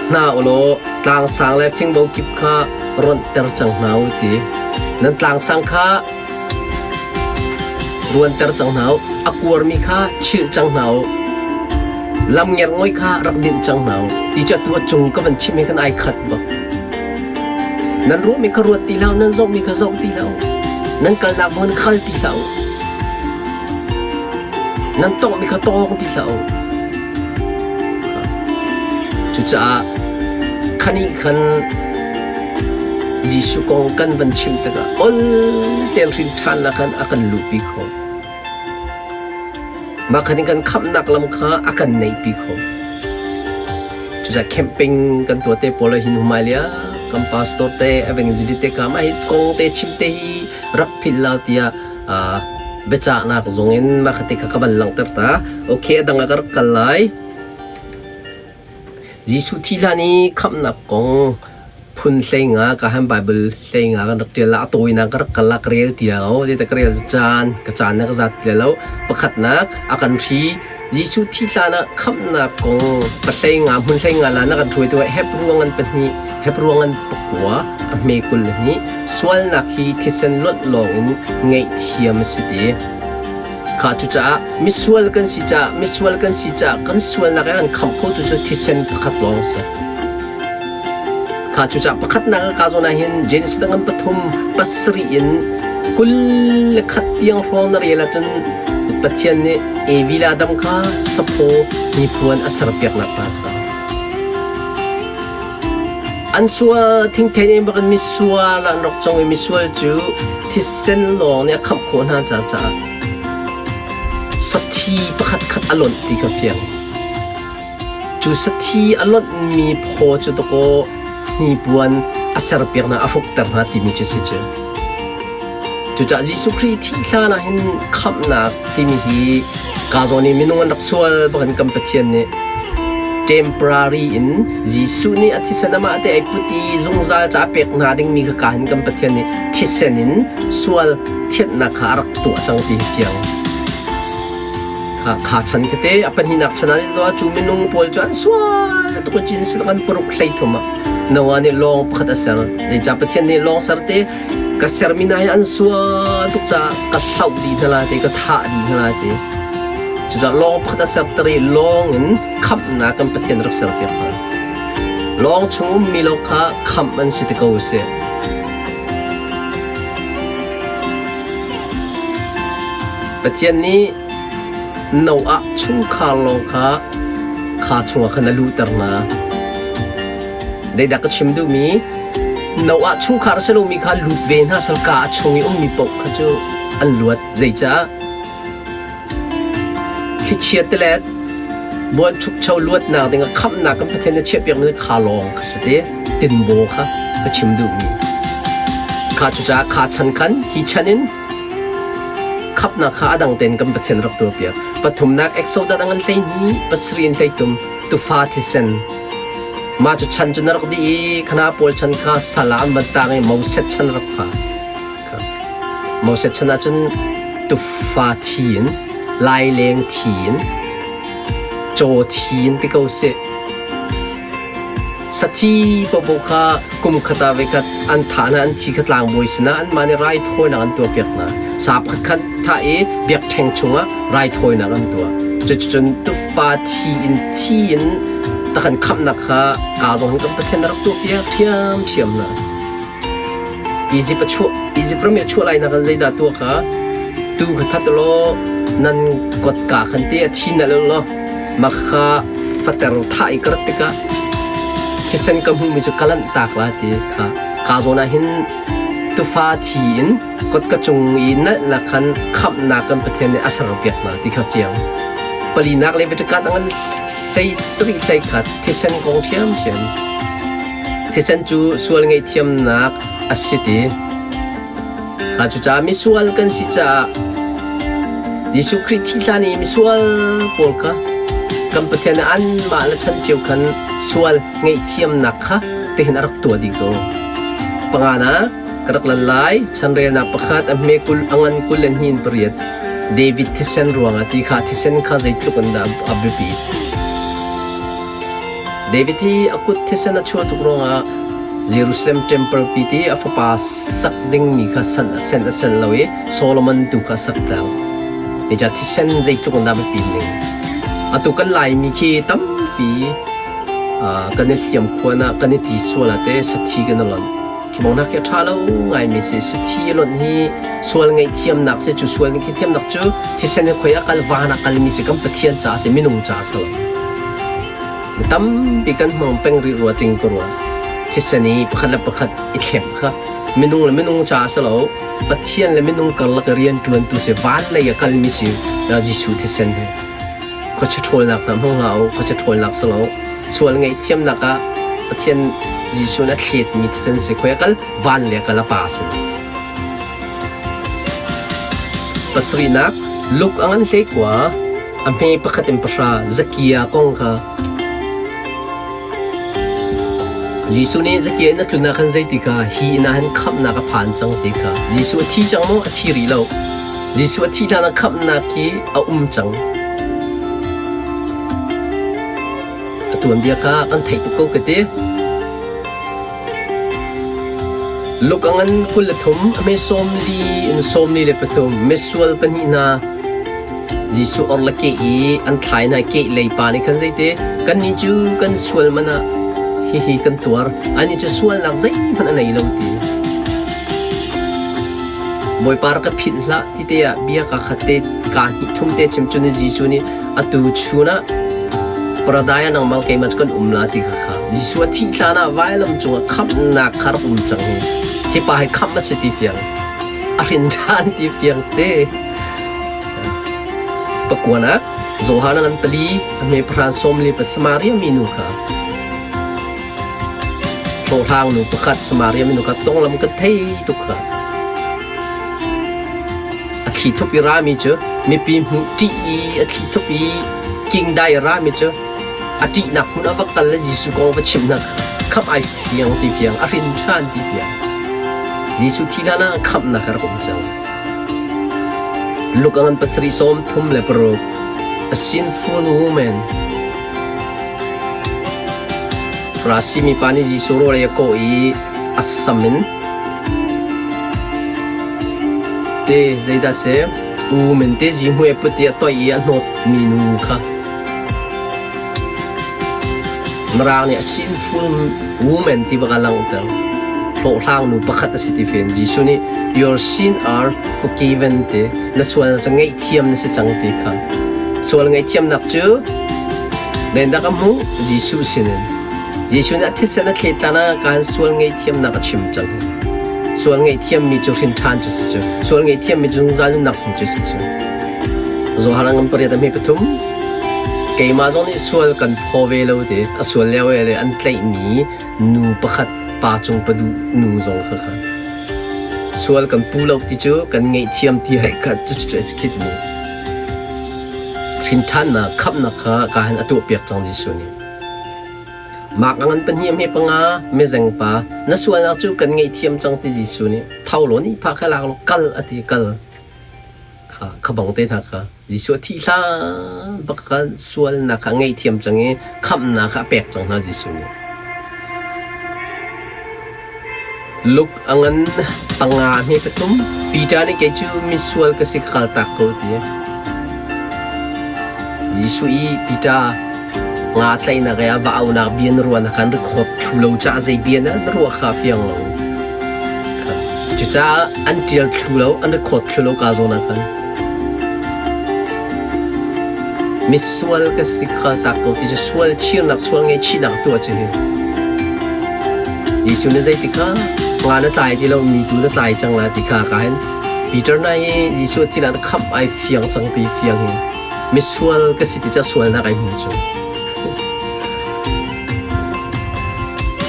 hna u law tlangsang le fingbo kip kha ronhter cang hna u ti. Nan tlangsang kha ruanter cang hna u, a kuarmi kha chilh cang hna u, lam ngerngoi kha rak dinh cang hna u ti cu atu a cung ka van chim he khan ai khat bak. Nan ruahmi kha ruat ti hlah u, nan zohmi kha zoh ti hlah u, nan kalnak hmun kal ti hlah u. Nan tonghmi kha tawng ti hlah u. Cucaah khanih khan Jesuh kong kan van chim tikah ol tein hrin ṭhannak khan a kan luhpi khawh. Mah khan in kan khamhnak lam kha a kan neihpi khawh. Cucaah camping kan tuah te pawl ah hin humailia kan pastor te evangelist te kha mah hi kong te chim te hi rak philh lo tiah biacahnak zong in mah kha te kha ka van langhter ta. Okay, a dang ah ka rak kal lai. Jesuh thi hlan i khamhnak kong phun 15 ka han Bible 15 kan rak ṭial la a tawinak ka rak kal la ka rel ti lo zeita ka rel caan ka caan na ka zat ti lo pakhatnak a kan hri Jesuh thi hlan ah khamhnak kong pahlei nga hmun hlei nga la na kan hruai tu hep ruang an pahnih hep ruang an pakua a hme 22 sualnak hi thisen luanh lawng in ngaihthiam a si ti Kha cucaah misual kan si caah misual kan si caah kan sualnak i an khamh khotu cu thisen pakhat lawng a si. Kha cucaah pakhatnak ka zawn ah hin Genesis dang an pathum pasarih in 21 tiang hrawng na rel ahcun Pathian nih Evi le Adam kha saphaw hnipuan a serpiaknak hna kha. An sual thingthei nih bak in misual an rak cong i misual cu thisen lawng nih a khamh khawh hna caah sathi pakhat khat a lonh ti kha fiang. Cu sathi a lonhmi phaw cu dakaw hnipuan a serpiak hna, a hrukter hna timi cu si cu. Cucaah Jesuh Khrih thih hlan ah hin khamhnak timi hi ka zawn i minung an rak sual bak in kan Pathian nih temporary in Jesuh nih a thisen amah te ai put i zungzal ca a pek hna dingmi kha ka hin kan Pathian nih thisen in sual thianhnak kha a rak tuah cang ti hi fiang. Kha kha chan kate a pahnihnak chan ah cu minung pawl cu an sual tuk cin sin an paruk hlei thum ah Noah nih lawng pakhat a ser. Zeicah Pathian nih lawng ser te ka sermi hna hi an sual tuk caah ka hloh dih hna lai te ka thah dih hna lai te cucaah lawng pakhat a serter i lawng in khamhnak kan Pathian rak serpiak hna lawng chung ummi lo kha khamh an si te ko a si. Pathian nih Noah chungkhar lawng kha kha chungah khan a luhter hna. Zeidah ka chim duhmi? Noah chungkhar a si lomi kha lut ve hna sal ka a chung i ummi paoh kha cu an luat. Zeicah? Thlichia tilet buanchukcho luatnak dingah khamhnak kan Pathian nih chiahpiakmi kha lawng kha si ti tinbaw kha ka chim duhmi. Kha cucaah kha chan khan hi chan in khamhnak kha a dang tein kan Pathian rak tuahpiak. Pathumnak Exodus an 12 pasarih in 13 tufa thisen mah cu chan cu na rak dih i khana pawl chan kha sal ah an van tang i Moses chan rak pha. Moses chan ahcun tufa thi in, laileng thi in, caw thi in ti ko seh. Sathi paohpaoh kha kum khat ah voikhat an thah hna, an thi kha tlangbawi sinah anmah nih raithawinak an tuahpiak hna. Sa pakhat khat thah i biakṭheng chungah raithawinak an tuah. Cuticun tufa thi in thi in takhan khamhnak kha kaa zong hin kan Pathian a rak tuahpiak ṭhiamṭhiam hna. Izipt a chuah Izipt ram i a chuah lainak in zeidah tuah kha tuu kha that law nan kotka khan te a thi nalh law mah kha fater thah i ka rat tikah thisen ka hmuhmi cu ka lanh tak la ti kha ka zawn ah hin tufa thi in kotka cung i nalhnak khan khamhnak kan Pathian nih a serpiak hna ti kha fiang. Palinak le Vatican a ngan hlei sarih hlei khat thisen kong ṭhiamṭhiam. Thisen cu sual ngaihthiamnak a si ti. Kha cucaah misual kan si caah Jesuh Khrih thi hlan i misual pawl kha kan Pathian nih anmah le chan cio khan sual ngaihthiamnak kha tihin a rak tuah dih ko. Panganak ka rak lan lai chanrelnak pakhat a hme kul a ngan kul le hnin pariat David thisen ruangah ti kha thisen kha zeitluk in dah a biapit. David hi a kut thisen a chuah tuk ruangah Jerusalem temple pi ti a fapa sak dingmi kha san a sen a sen lo i Solomon tu kha a sak ter. Nica thisen zeitluk in dah biapit ning. Atu kan Laimi khi tampi kan i hliam khuan ah kan i ti sual ah te sathi kan i lonh. Khi bongnak khi a ṭha lo ngaimi si. Sathi a lonh hi sual ngaihthiamnak si cu sual ngaihthiamnak cu thisen hi khoi a kal van a kalmi si kan Pathian caah si minung caah si lo. Mi tampi kan hmang peng rih rua ting ka rua. Thisen i pakhat le pakhat i thlem kha minung le minung caah si lo Pathian le minung karlak i rianṭuantu si van lei a kalmi si Jesuh thisen hi. Khuachia ṭhawlnak hna hmang hlah u, khuachia ṭhawlnak si lo. Sual ngaihthiamnak ah Pathian Jesuh nih a thletmi thisen si khoi a kal van le a kal a pa sin. Pasarihnak Luke a ngan hleikua a hme pakhat in pahra Zakia kong kha Jesuh nih Zakia inn a tlun ah khan zeiti kha hi inn ah hin khamhnak a phan cang ti kha Jesuh a thi cang maw a thi rih lo Jesuh a thih hlan ah khamhnak hi a um cang. A tuanbia kha kan theih tuk ko ka ti. Luke a ngan 23, a hme 40 in 43, misual pahnih hna Jesuh or le ke i an thlai hna ke lei pa nih khan zeiti kannih cu kan sual man ah hihi kan tuar anih cu sualnak zeihmanh a nei lo ti. Bawipa rak ka philh hlah ti te ah bia kaa khat te kaa hnih thum te chim cun Jesuh nih atu chun ah paradise ah nangmah keimah cu kan um la ti kha kha Jesuh a thih hlan ah vailam cungah khamhnak kha rak um cang hi hi pa hi khamh a si ti fiang a hrin ṭhan ti fiang te pakuanak Johan a ngan pali a hme pahra sawmli pa Samaria minu kha Hlawhhlang nu pakhat Samaria minu kha tonglam kan thei tuk kha. A thli thup i rami cu mipi hmuh ṭih i a thli thup i kingdai i rami cu a ṭihnak hmun ah va kal le Jesuh kong va chimh hna khamh ai fiang ti fiang a hrin ṭhan ti fiang. Jesuh thi hlan ah khamhnak a rak um cang. Luke a ngan pasarih sawm thum le paruk A sinful woman Farasi mipa nih Jesuh rawl ei a kawh i a sam in te zeidah si um in te zihmui a put i a toih i a hnawtmi nu kha Mirang nih a sinful woman ti bak a langhter. Hlawhhlang nu pakhat a si ti fen Jesuh nih your sin are forgiven ti na sual cu ngaihthiam na si cang ti kha. Sual ngaihthiamnak cu Nendak a hmuh Jesuh sinin. Jesuh nih a thisen a thlet hlan ah kaan sual ngaihthiamnak a chim cang. Sual ngaihthiammi cu hrin ṭhan cu si cu. Sual ngaihthiammi cu zungzal nunnak hmu cu si cu. Johan ngan pariat a hme pathum. Keimah zong nih sual kan phaw ve lo ti a sual lio le an tlaihmi nu pakhat pa cung paduh nu zong kha kha sual kan pu lo ti cu kan ngaihthiam ti hai kha cu cu khi si hrin ṭhannak khamhnak kha ka han a tuahpiak cang Jesuh nih. Mak a ngan pahnih a hme panga mezeng pa na sualnak cu kan ngaihthiam cang ti Jesuh nih tho law nih pha kha lak law kal a ti kal kha kha bang te hna kha Jesuh a thih hlan bak khan sualnak kha ngaihthiam cang i khamhnak kha a pek cang hna Jesuh nih. Luke a ngan panga hme pathum Peter nih kei cu misual ka si ka kaltak ko ti. Jesuh i Peter nga tlaihnak i a va aunak bia na ruahnak khan record thlu lo caah zei bia na ruah kha fiang lo. Cucaah an ṭial thlu lo, an record thlu lo ka zawn ah khan. Misual ka si kaltak ko ti cu sual chirnak, sual ngaihchihnak tuah cu hi. Jesuh nih zeiti kha nga na tlai ti lo mi tu na tlai cang la ti kha ka hin Peter na i Jesuh thi na khamh ai fiang cang ti fiang hi misual ka si ti ca sualnak ai hmu cu.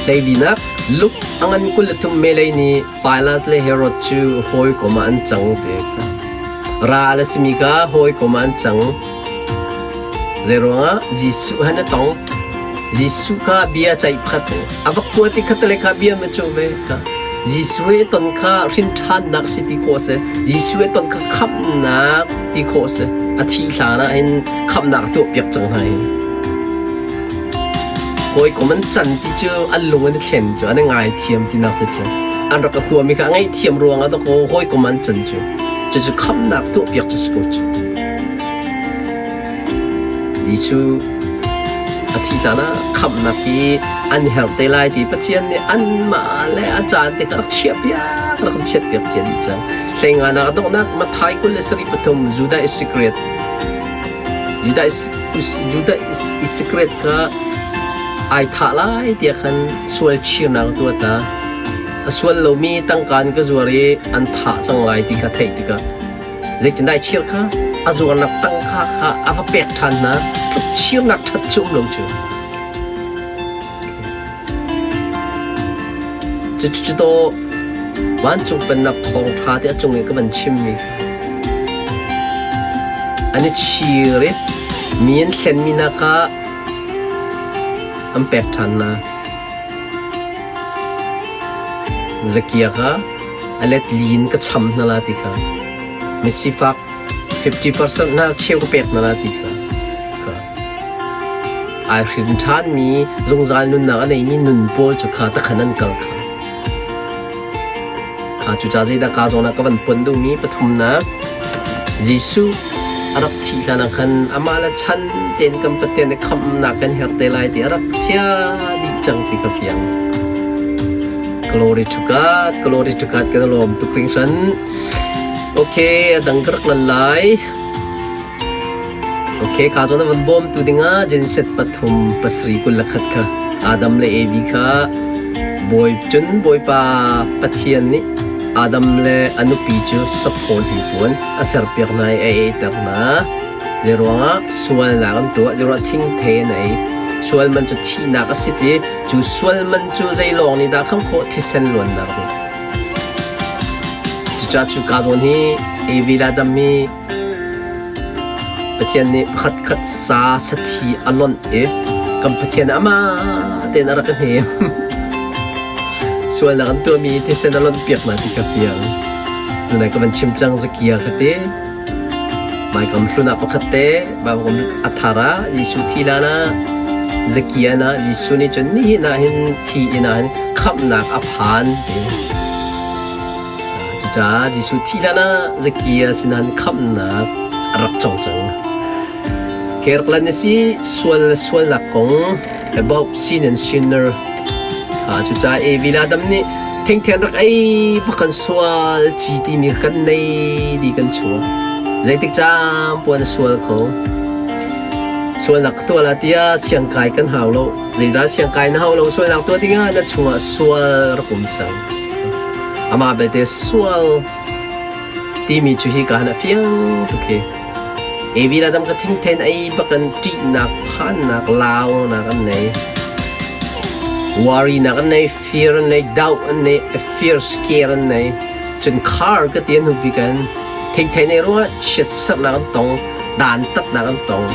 Hleilinak Luke a ngan 23 Melei nih Pilat le Herod cu hawikom ah an cang ti kha. Ral a simi kha hawikom ah an cang. Zei ruangah Jesuh han a tong. Jesuh kha bia ceih pakhat a va kua ti khat le kha bia ma cu ve kha. Jesuh he ton kha hrin ṭhannak si ti khawh a si. Jesuh he ton kha khamhnak ti khawh a si. A thih hlan ah hin khamhnak a tuahpiak cang hna hi. Hawikom an can ti cu an lung an i thlen cu an i ngaithiam tinak si cu. An rak ka huami kha a ngaihthiam ruangah dawkaw hawikom an can cu. Cucu khamhnak tuahpiak cu si ko cu. Jesuh a thih hlan ah khamhnak hi an herh te lai ti Pathian nih anmah le a caan te kha rak chiahpiak rak kan chiatpiak cia dih cang. Hleinganak a donghnak Matthai 23 Judah Iscariot Judah Judah Iscariot kha ai thah lai tiah khan sual chirnak a tuah ta. A sual lomi tangka an ka zuar i an thah cang lai ti kha theih tikah zeitindah ai chir kha a zuarnak tangka kha a va pek ṭhan hna. Tluk chirnak ṭhat cu um lo cu. Cucu daw vancung pennak thawngṭha te a cung i ka van chimmi an i chir i mi an hlenmi hna kha an pek ṭhan hna. Zakia kha a let li in ka cham hna la ti kha misifak 50% hna cheu ka pek hna la ti kha Ai hrin ṭhanmi zungzal nunnak a neimi nun pawl cu kha takhan an kal kha. Kha cucaah zeidah kaa zawn ah ka van pon duhmi pathumnak Jesuh a rak thih hlan ah khan amah le chan tein kan Pathian nih khamhnak kan herh te lai ti a rak chia dih cang ti ka fiang. Glory to God, glory to God kan lawm tuk hringhran. Okay, a dang ka rak lan lai. Ok, ka zawn a van bawmtu dingah Genesis pathum pasarih 21 kha Adam le Evi kha Bawi cun Bawipa Pathian nih Adam le a nupi cu saphaw hnipuan a serpiak hna i a eiter hna. Zeiruangah sualnak an tuah, zeiruangah thingthei an ei. Sual man cu thihnak a si ti, cu sual man cu zei lawng nih dah khamh khawh thisen luannak nih. Cucaah cu ka zawn hi Evi le Adam hi Pathian nih pakhatkhat sa sathi a lonh i kan Pathian amah tein a rak ka hnem. Sualnak an tuahmi thisen a lonh piak hna ti ka fiang. Tunai ka van chim cang Zakia ka ti. Baikam hlun ah pakhat te Baibal a thar ah Jesuh thi hlan ah Zakia na Jesuh nih cun nihin ah hin hi inn ah hin khamhnak a phan ti. Cucaah Jesuh thih hlan ah Zakia sinah khamhnak a rak cong cang. Kerklan na si sual le sualnak kong about sin and sinner. Cucaah Evi le Adam nih Thingthian rak ei bak kan sual ci timi kan nei di kan chuak. Zeitik caan puan a sual kho. Sualnak tuah la tiah siangkai kan hau lo. Zeizah siangkai na hau lo sualnak tuah dingah na chungah sual rak um cang. Amah belte sual timi cu hi ka han a fiang tuk hi. Evi le Adam ka thingthen ei bak in ṭihnak, phannak, launak an nei. Worrynak an nei, fear an nei, doubt an nei, fear scare an nei. Cun khar ka ti an hnu bik an thingthen ei ruangah chiatserhnak an tong, dantatnak an tong.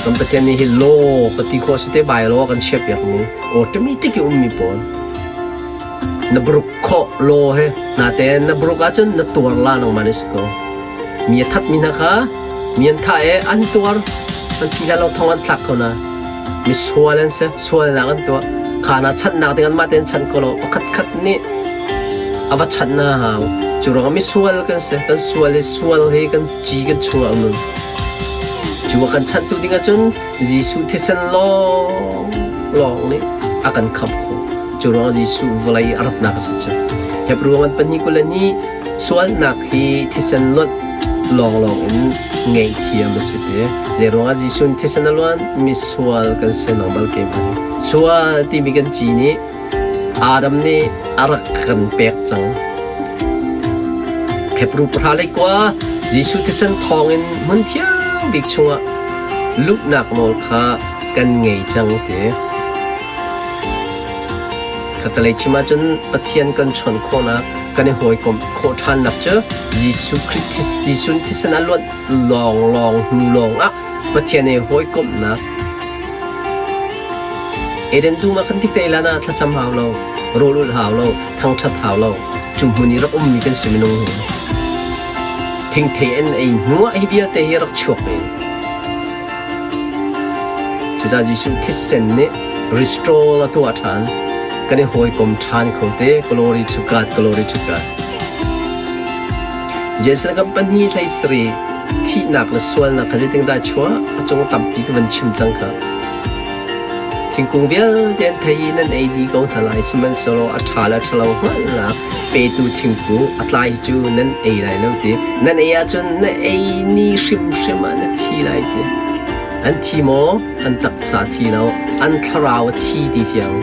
Kan Pathian nih hi law ka ti khawh si te bai law kan chiahpiakmi automatic i ummi pawl. Na bruk khawh law he natein na bruk ahcun na tuar la nangmah nih si ko. Mi a thatmi hna kha mi an thah i an tuar an thi hlan lo thong an thlak ko na. Mi sual an si sualnak an tuah. Kha na chanhnak ding anmah tein chan ko lo pakhat khat nih a va chanh na hau. Cu ruangah mi sual kan si kan sual i sual hi kan ci kan chungah a um. Cu a kan chanhtu ding ahcun Jesuh thisen lawng lawng nih a kan khamh khawh. Cu ruangah Jesuh vawlei a ratnak a si cu. Hebrew ngan pahnih 22 sualnak hi thisen lonh lawnglawng in ngaihthiam a si te. Zei ruangah Jesuh nih thisen a luan? Misual kan si normal keimah hi. Sual timi kan ci nih Adam nih a rak kan pek cang. Hebrew pahra le kua Jesuh thisen thawngin hmun thiang bik chungah luhnak nawl kha kan ngei cang ti. Khatalei chim ahcun Pathian kan chawnh khawhnak, kan i hawikomh khawh ṭhannak cu Jesuh Khrih thisen thisen a luanh lawnglawng hnu lawngah Pathian he hawikomhnak Eden dum ah kan tik te lan ah thlacam hau lo, rawl ulh hau lo, thangṭhat hau lo. Cu hmun i rak ummi kan si minung hi. Thingthei an ei hnu ah hi vialte hi rak chuak ve. Cucaah Jesuh thisen nih restore a tuah ṭhan. Kan i hawikom ṭhan kho te. Glory to God, glory to God. Jason kan pahnih hlei sarih thihnak le sualnak kha zeitindah chuah a cung tampi ka van chim cang kha. Thingkung vialte an thei i nan ei dih ko hna lai, sihmanhsehlaw a ṭha le ṭhalo hngalhnak petu thingkung a tlai cu nan ei lai lo ti. Nan ei ahcun na ei ni hrimhrim ah na thi lai ti. An thi maw? An taksa a thi lo, an thlarau a thi ti fiang.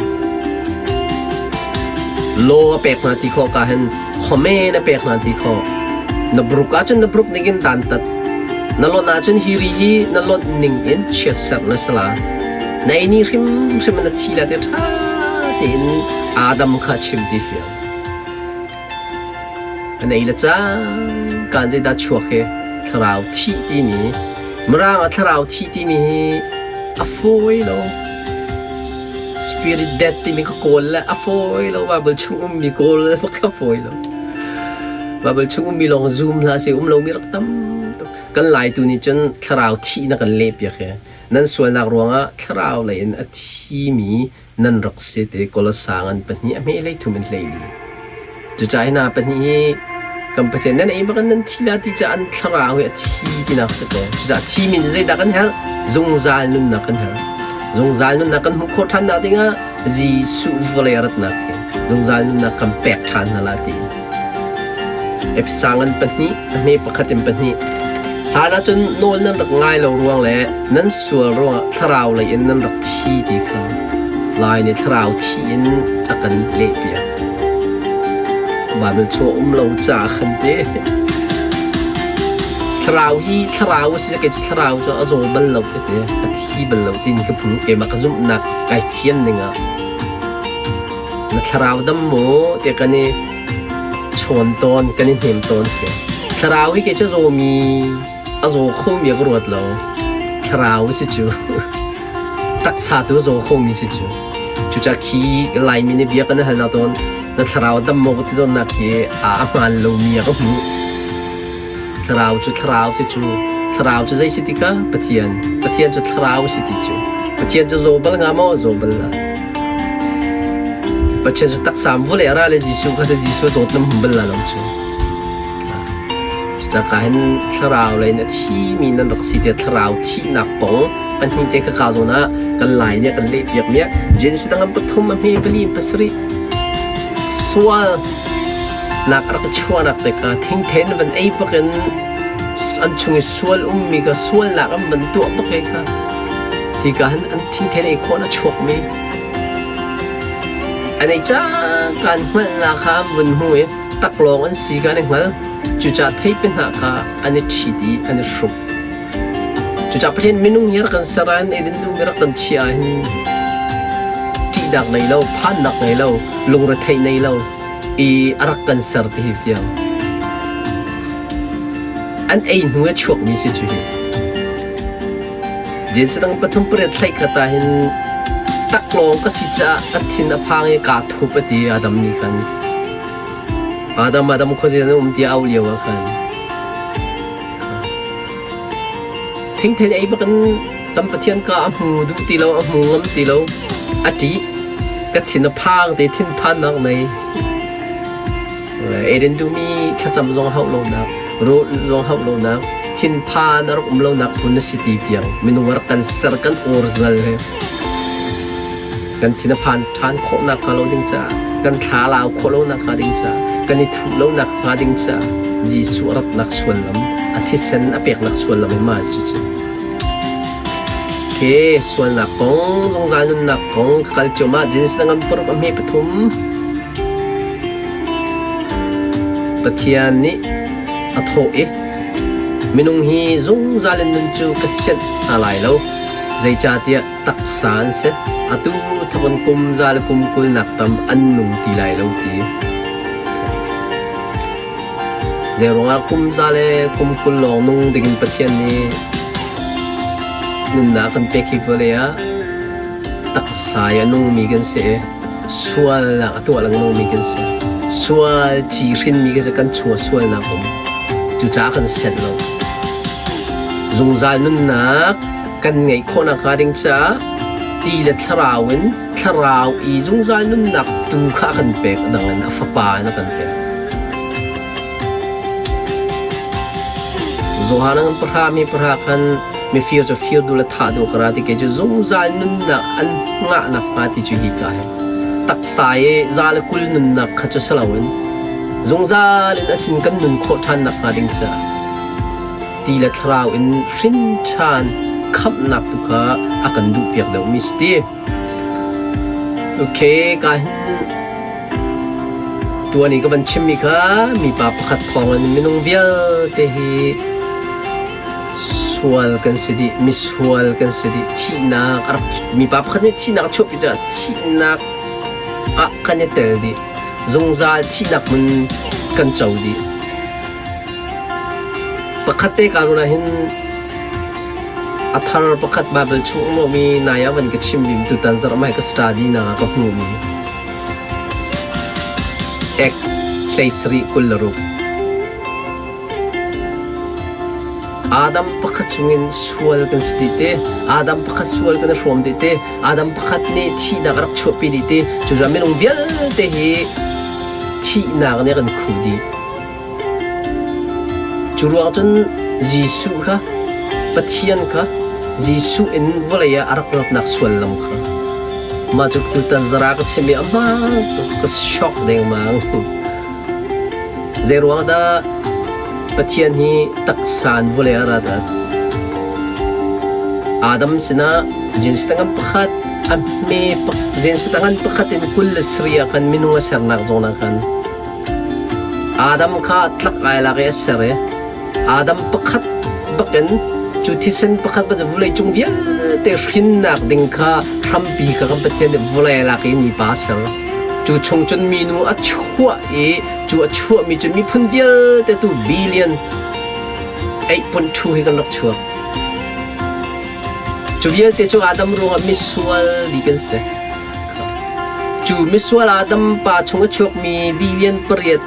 Law a pek hna ti khawh ka hin khomen a pek hna ti khawh. Na bruk ahcun na bruk ning in dantat. Na lonh ahcun hi ri hi na lonh ning in chiatserh na si la. Na ei ni hrimhrim in na thi la ti ṭha tein Adam kha chim ti fiang. An ei le cang kaan zeidah chuak hi thlarau thih timi Mirang ah thlarau thih timi hi a fawi lo. Spirit death timi ka kawl le a fawi lo. Bible chung ummi kawl le ka fawi lo. Bible chung ummi lawng zoom hlah seh um lomi rak tam tuk. Kan Laitu nih cun thlarau thih na kan leh piak hi. Nan sualnak ruangah thlarau lei in a thimi nan rak si ti Kolosa ngan pahnih a hme hlei thum in hlei li. Cucaah hi hna pahnih hi kan Pathian nan ei bak in nan thi la ti caah an thlarau hi a thi tinak si ko. Cucaah thi min zeidah kan herh? Zungzal nunnak kan herh. Zungzal nunnak kan hmuh khawh ṭhan nak dingah Jesuh vawlei a ratnak hi zungzal nunnak kan pek ṭhan hna la ti. Efesa ngan pahnih a hme pakhat in pahnih. Hlan ahcun nawl nan rak ngai lo ruang le nan sual ruangah thlarau lei in nan rak thi ti kha Lai nih thlarau thi in a kan lehpiak. Baibal chung um lo ca khan te. Thlarau hi thlarau a si kei cu thlarau cu a zaw bal lo ka ti a thi bal lo tin ka phu keimah ka zumhnak kai fian ning ah na thlarau dam maw tiah kan i chawn tawn kan i hnem tawn khi. Thlarau hi kei cu a zawmi a zaw khomi a ka ruat lo. Thlarau si cu taksa tu a zaw khomi si cu. Cucaah khi Laimi nih bia kan i halnak tawn na thlarau dam maw ka ti tawnnak khi a hmaan lomi a ka hmuh. Thlarau cu thlarau si cu thlarau cu zei si ti ka Pathian Pathian cu thlarau si ti cu Pathian cu zaw bal nga maw zaw bal la Pathian cu taksa vawlei a ra le Jesuh kha si Jesuh zawt nam hum bal la lo cu Cucaah hin thlarau lei in a thimi nan rak si tiah thlarau thihnak kong. Pahnih te ka ka zawn ah kan lai nih kan leh piak mi Genesis dang pathum a hme pali pasarih sual nak rak chuahnak te kha thingthen van ei bakin an chung i sual ummi kha sualnak an van tuah bak i kha hi ka han an thingthen ei khawh na chuak mi an ei cangka an hngalhnak kha an vun hmu i taklawng an si kha an i hngal. Cucaah theipi hna kha an i ṭhit i an i hruk. Cucaah Pathian minung hi rak kan ser ahhin Eden dum i rak kan chiah ahhin ṭihnak nei lo, phannak ngei lo, lungretheih nei lo i a rak kan ser ti hi fiang. An ei hnu i a chuakmi si cu hi. Jesuh dang pathum pariat thlaih khat ah hin taklawng ka si caah ka thin a phang i kaa thup a ti Adam nih khan. Adam Adam khuazei na um tiah auh lio ah khan thingthei ei bak in kan Pathian ka a hmu duh ti lo a hmu ngam ti lo a ṭih ka thin a phang te thinphannak nei Eden duhmi thlacam zong hauh lonak rawl zong hauh lonak thinphan a rak um lonak hmun a si ti tiang minung a rak kan ser kan original he kan thin a phan ṭhan khawh nakhnga lo ding caah kan thla lau khawh lo nakhnga ding caah kan i thuh lo nakhnga ding caah Jesuh a ratnak suallam a thisen a peknak suallam in mah cu ke sualnak kong zungzal nunnak kong ka kal cuahmah Genesis ngan paruk a hme pathum Pathian nih a thawh i minung hi zungzal in nun cu ka sianh hna lai lo zeicahtiah taksa an si. Atu thawk in kum za le kum 20 nak tam an nung ti lai lo ti. Zeiruangah kum za le kum 20 lawng nung dingin Pathian nih nunnak kan pek hi vawlei ah taksa i a nungmi kan si i sualnak a tuah lengmangmi kan si. Sual ci hrinmi kan si, kan chung ah sualnak um. Cucaah kan senh lo. Zungzal nunnak kan ngeih khawh nakhnga ding caah ti le thlarau in thlarau i zungzal nunnak tu kha a kan pek a dang in a fapa in a kan pek. Johan an pahra mi pahra khan mifir cu fir duh le thah duh kara ti ke cu zungzal nunnak an ngah nakhnga ti cu hi ka he taksa i za le 20 nunnak kha cu si loin zungzal in a sin kan nun khawh ṭhan nakhnga ding caah ti le thlarau in hrin ṭhan khamhnak tu kha a kan duhpiak deuhmi si ti. Okay, ka hin tuan i ka van chimmi kha mipa pakhat thawngin minung vialte hi sual kan si dih, misual kan si dih, thihnak a rak mipa pakhat nih thihnak a chuahpi caah thihnak ah kan i tel dih, zungzal thihnak hmun kan co dih. Pakhat te ka ruah hin a thar pakhat Baibal chung um lomi nai ah van ka chimmi tutan zarh mai ka study nak ah ka hmuhmi ek 37 26 Adam pakhat chungin sual kan si dih te Adam pakhat sual kan i hrawm dih te Adam pakhat nih thihnak a rak chuahpi dih te cucaah minung vialte hi thihnak nih a kan khuh dih. Cu ruang cun Jesuh kha Pathian kha Jesuh in vawlei ah a rak ratnak suallam kha mah cu tutan zara ka chim i a hmaan tuk ka shock dengmang. Zeiruang dah Pathian hi taksa in vawlei ah rat at? Adam sinah Genesis tangan pakhat a hme Genesis tangan pakhat in 27 ah khan minung a sernak zawn ah khan Adam kha tlak ai lak i a ser i Adam pakhat bakin cu thisen pakhat cu vawleicung vialte hrinnak ding kha hrampi kha kan Pathian nih vawlei lak i mipa a ser. Cu chung cun minu a chuah i cu a chuahmi cu miphun vialte tu billion 8.2 hi kan rak chuak. Cu vialte cu Adam ruangah misual dih kan si. Cu misual Adam pa chung a chuakmi billion pariat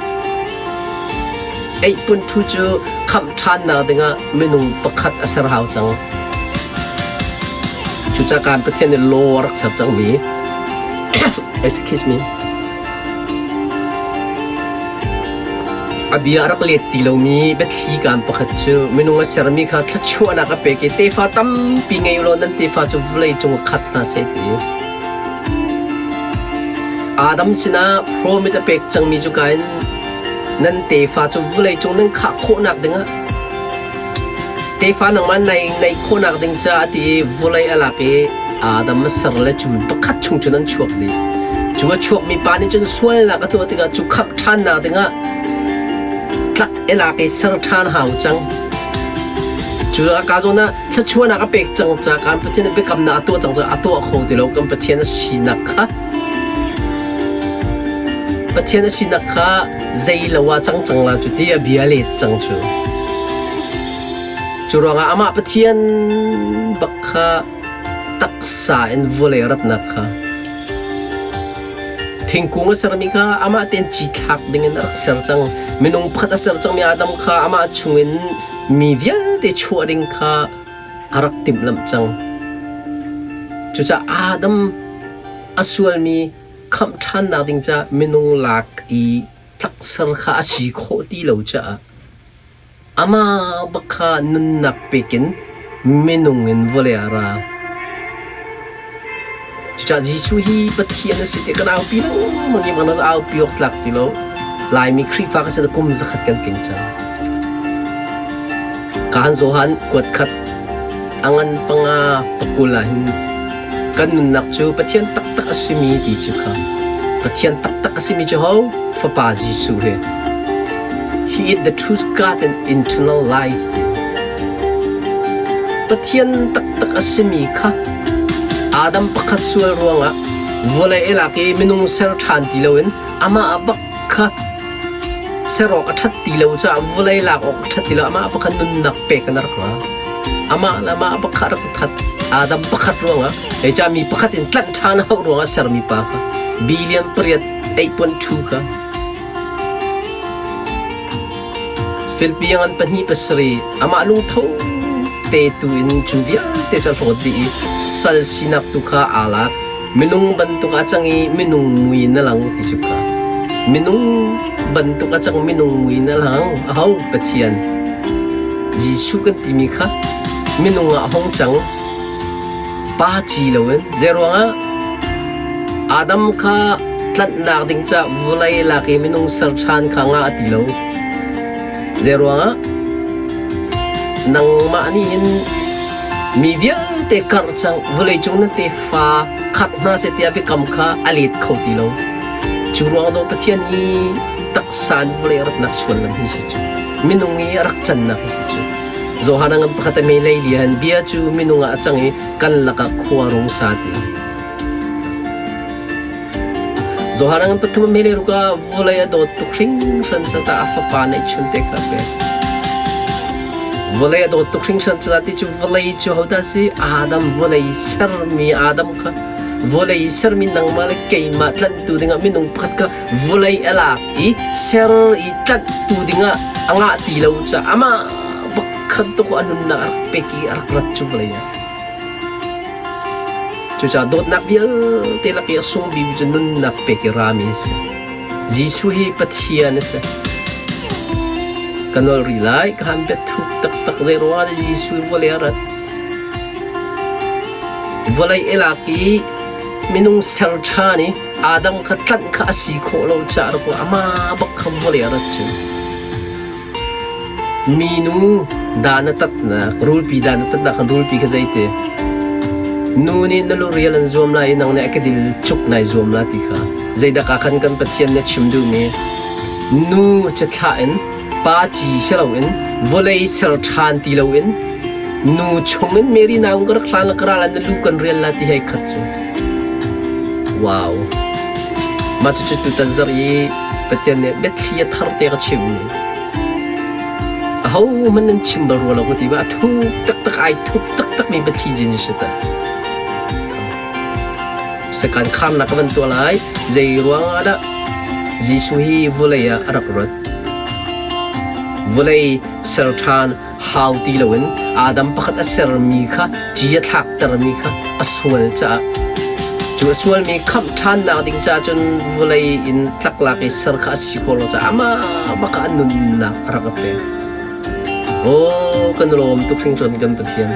8.2 cu khamh ṭhannak dingah minung pakhat a ser hau cang. Cucaah kan Pathian nih law a rak ser cangmi excuse me. A bia a rak let ti lomi biathli kaan pakhat cu minung a sermi kha thluachuahnak a pek i tefa tampi ngei ulaw nan tefa cu vawlei cung ah khat hna seh ti. Adam sinah promise a pek cangmi cu ka in nan tefa cu vawlei cung nan khah khawhnak dingah tefa nangmah nai neih khawhnak ding caah ti i vawlei a lak i Adam a ser le cu pakhat chung cun an chuak dih. Cu a chuakmi pa nih cun sualnak a tuah tikah cu khamh ṭhannak dingah tlak i lak i ser ṭhan hau cang. Cu ka zawn ah thluachuahnak a pek cang ca kan Pathian biakamnak a tuah cang ca a tuah kho ti lo kan Pathian a sinak kha Pathian a sinak kha zei lo ah cang cang la cu ti a bia let cang cu. Cu ruangah amah Pathian bak kha taksa in vawlei ratnak kha thingkung a sermi kha amah tein cithlak dingin a rak ser cang. Minung pakhat a ser cangmi Adam kha amah chungin mi vialte chuah ding kha a rak timhlamh cang. Cucaah Adam a sualmi khamh ṭhannak ding caah minung lak i tlakser kha a si khawh ti lo caah Amah bak kha nunnak pek in minung in vawlei ah a ra. Cucaah Jesuh hi Pathian a si ti kan aupi lengmang i mana aupi awk tlak ti lo. Laimi Khrihfa kan si kum zakhat kan tling cang. Kaan Johan kuat khat a ngan panga pakul ah hin kan nunnak cu Pathian taktak a simi ti cu kha Pathian taktak a simi cu ho Fapa Jesuh he He is the true God and eternal life. Pathian taktak a simi kha Adam pakhat sual ruangah vawlei lak i minung ser ṭhan ti loin amah bak kha ser awk a ṭhat ti lo caah vawlei lak awk a ṭhat ti lo amah pakhat nunnak pek in a rak ra. Amah le amah pakhat rak that. Adam pakhat ruangah hei mi pakhat in tlanh ṭhan a hauh ruangah sermi pa kha billion pariat eipuan ṭhu kha Filpiang an pahnih pasarih amah lungtho te tu in cu vialte cu a hlawt dih i sal sinak tu kha aa lak. Minung bantuk a cang i minung mui na lang ti cu kha. Minung bantuk a cang minung mui na lang. Aho Pathian Jesuh kan timi kha minung ah a hung cang. Pa ci loin zeiruangah Adam kha tlanhnak ding ca vawlei lak i minung ser ṭhan kha nga a ti lo. Zeiruangah nangmah nih hin mi vialte karh cang vawleicung nan tefa khat hna seh tiah biakam kha a let kho ti lo. Cu ruang dawh Pathian hi taksa in vawlei a ratnak suallam hi si cu. Minung i a rak cannak hi si cu. Johan a ngan pakhat a me lei lian bia cu minung ah a cang i kan lakah khua rung sa ti. Johan a ngan pathum a me le ruk ah vawlei a dawt tuk hringhran ca a fapa neihchun te kha a pek. Vawlei a dawt tuk hringhran ca ti cu vawlei cu hodah si? Adam vawlei sermi Adam kha vawlei sermi nangmah le keimah tlanhtu dingah minung pakhat kha vawlei a lak i ser i tlanhtu dingah a ngah ti lo caah amah pakhat tuk a nunnak a rak pek i a rak rat cu vawlei ah. Cucaah dawtnak vialte lak i a sung bik cu nunnak pek i rami a si. Jesuh hi Pathian a si. Ka nolh rih lai, ka han biathuk taktak zei ruangah dah Jesuh vawlei a rat. Vawlei i lak i minung ser ṭhan i Adam kha tlanh kha a si khawh lo caah rak amah bak kha vawlei a rat cu. Minu dan a tatnak, rulpi dan a tatnak khan rulpi kha zeiti? Nu nih na lurial an zuam lai i nang nih a kedil cuk nai zuam la ti kha. Zeidah ka khan kan Pathian nih a chim duhmi? Nu cithlah in, pa ci si loin, vawlei ser ṭhan ti loin, nu chungin Mary nau ka rak hlan la ka ral ah na lu kan rial la ti hei khat cu. Wow. Mah cucu tutan zarh i Pathian nih biathli a thar te ka chimmi. Ahohmanh nan chim bal rua lo ka ti ba a thuk taktak ai thup taktakmi biathli zin si ta. Sakan khamnak ka van tuah lai. Zei ruang ah dah Jesuh hi vawlei ah a rak rat? Vawlei ser ṭhan hau ti loin Adam pakhat a sermi kha ci a thlaktermi kha a sual caah. Cu a sualmi khamh ṭhannak ding ca cun vawlei in tlaklak i ser kha a si khawh lo caah amah bak ah a nunnak a rak i pek. Aw, kan lawm tuk hringhran kan Pathian.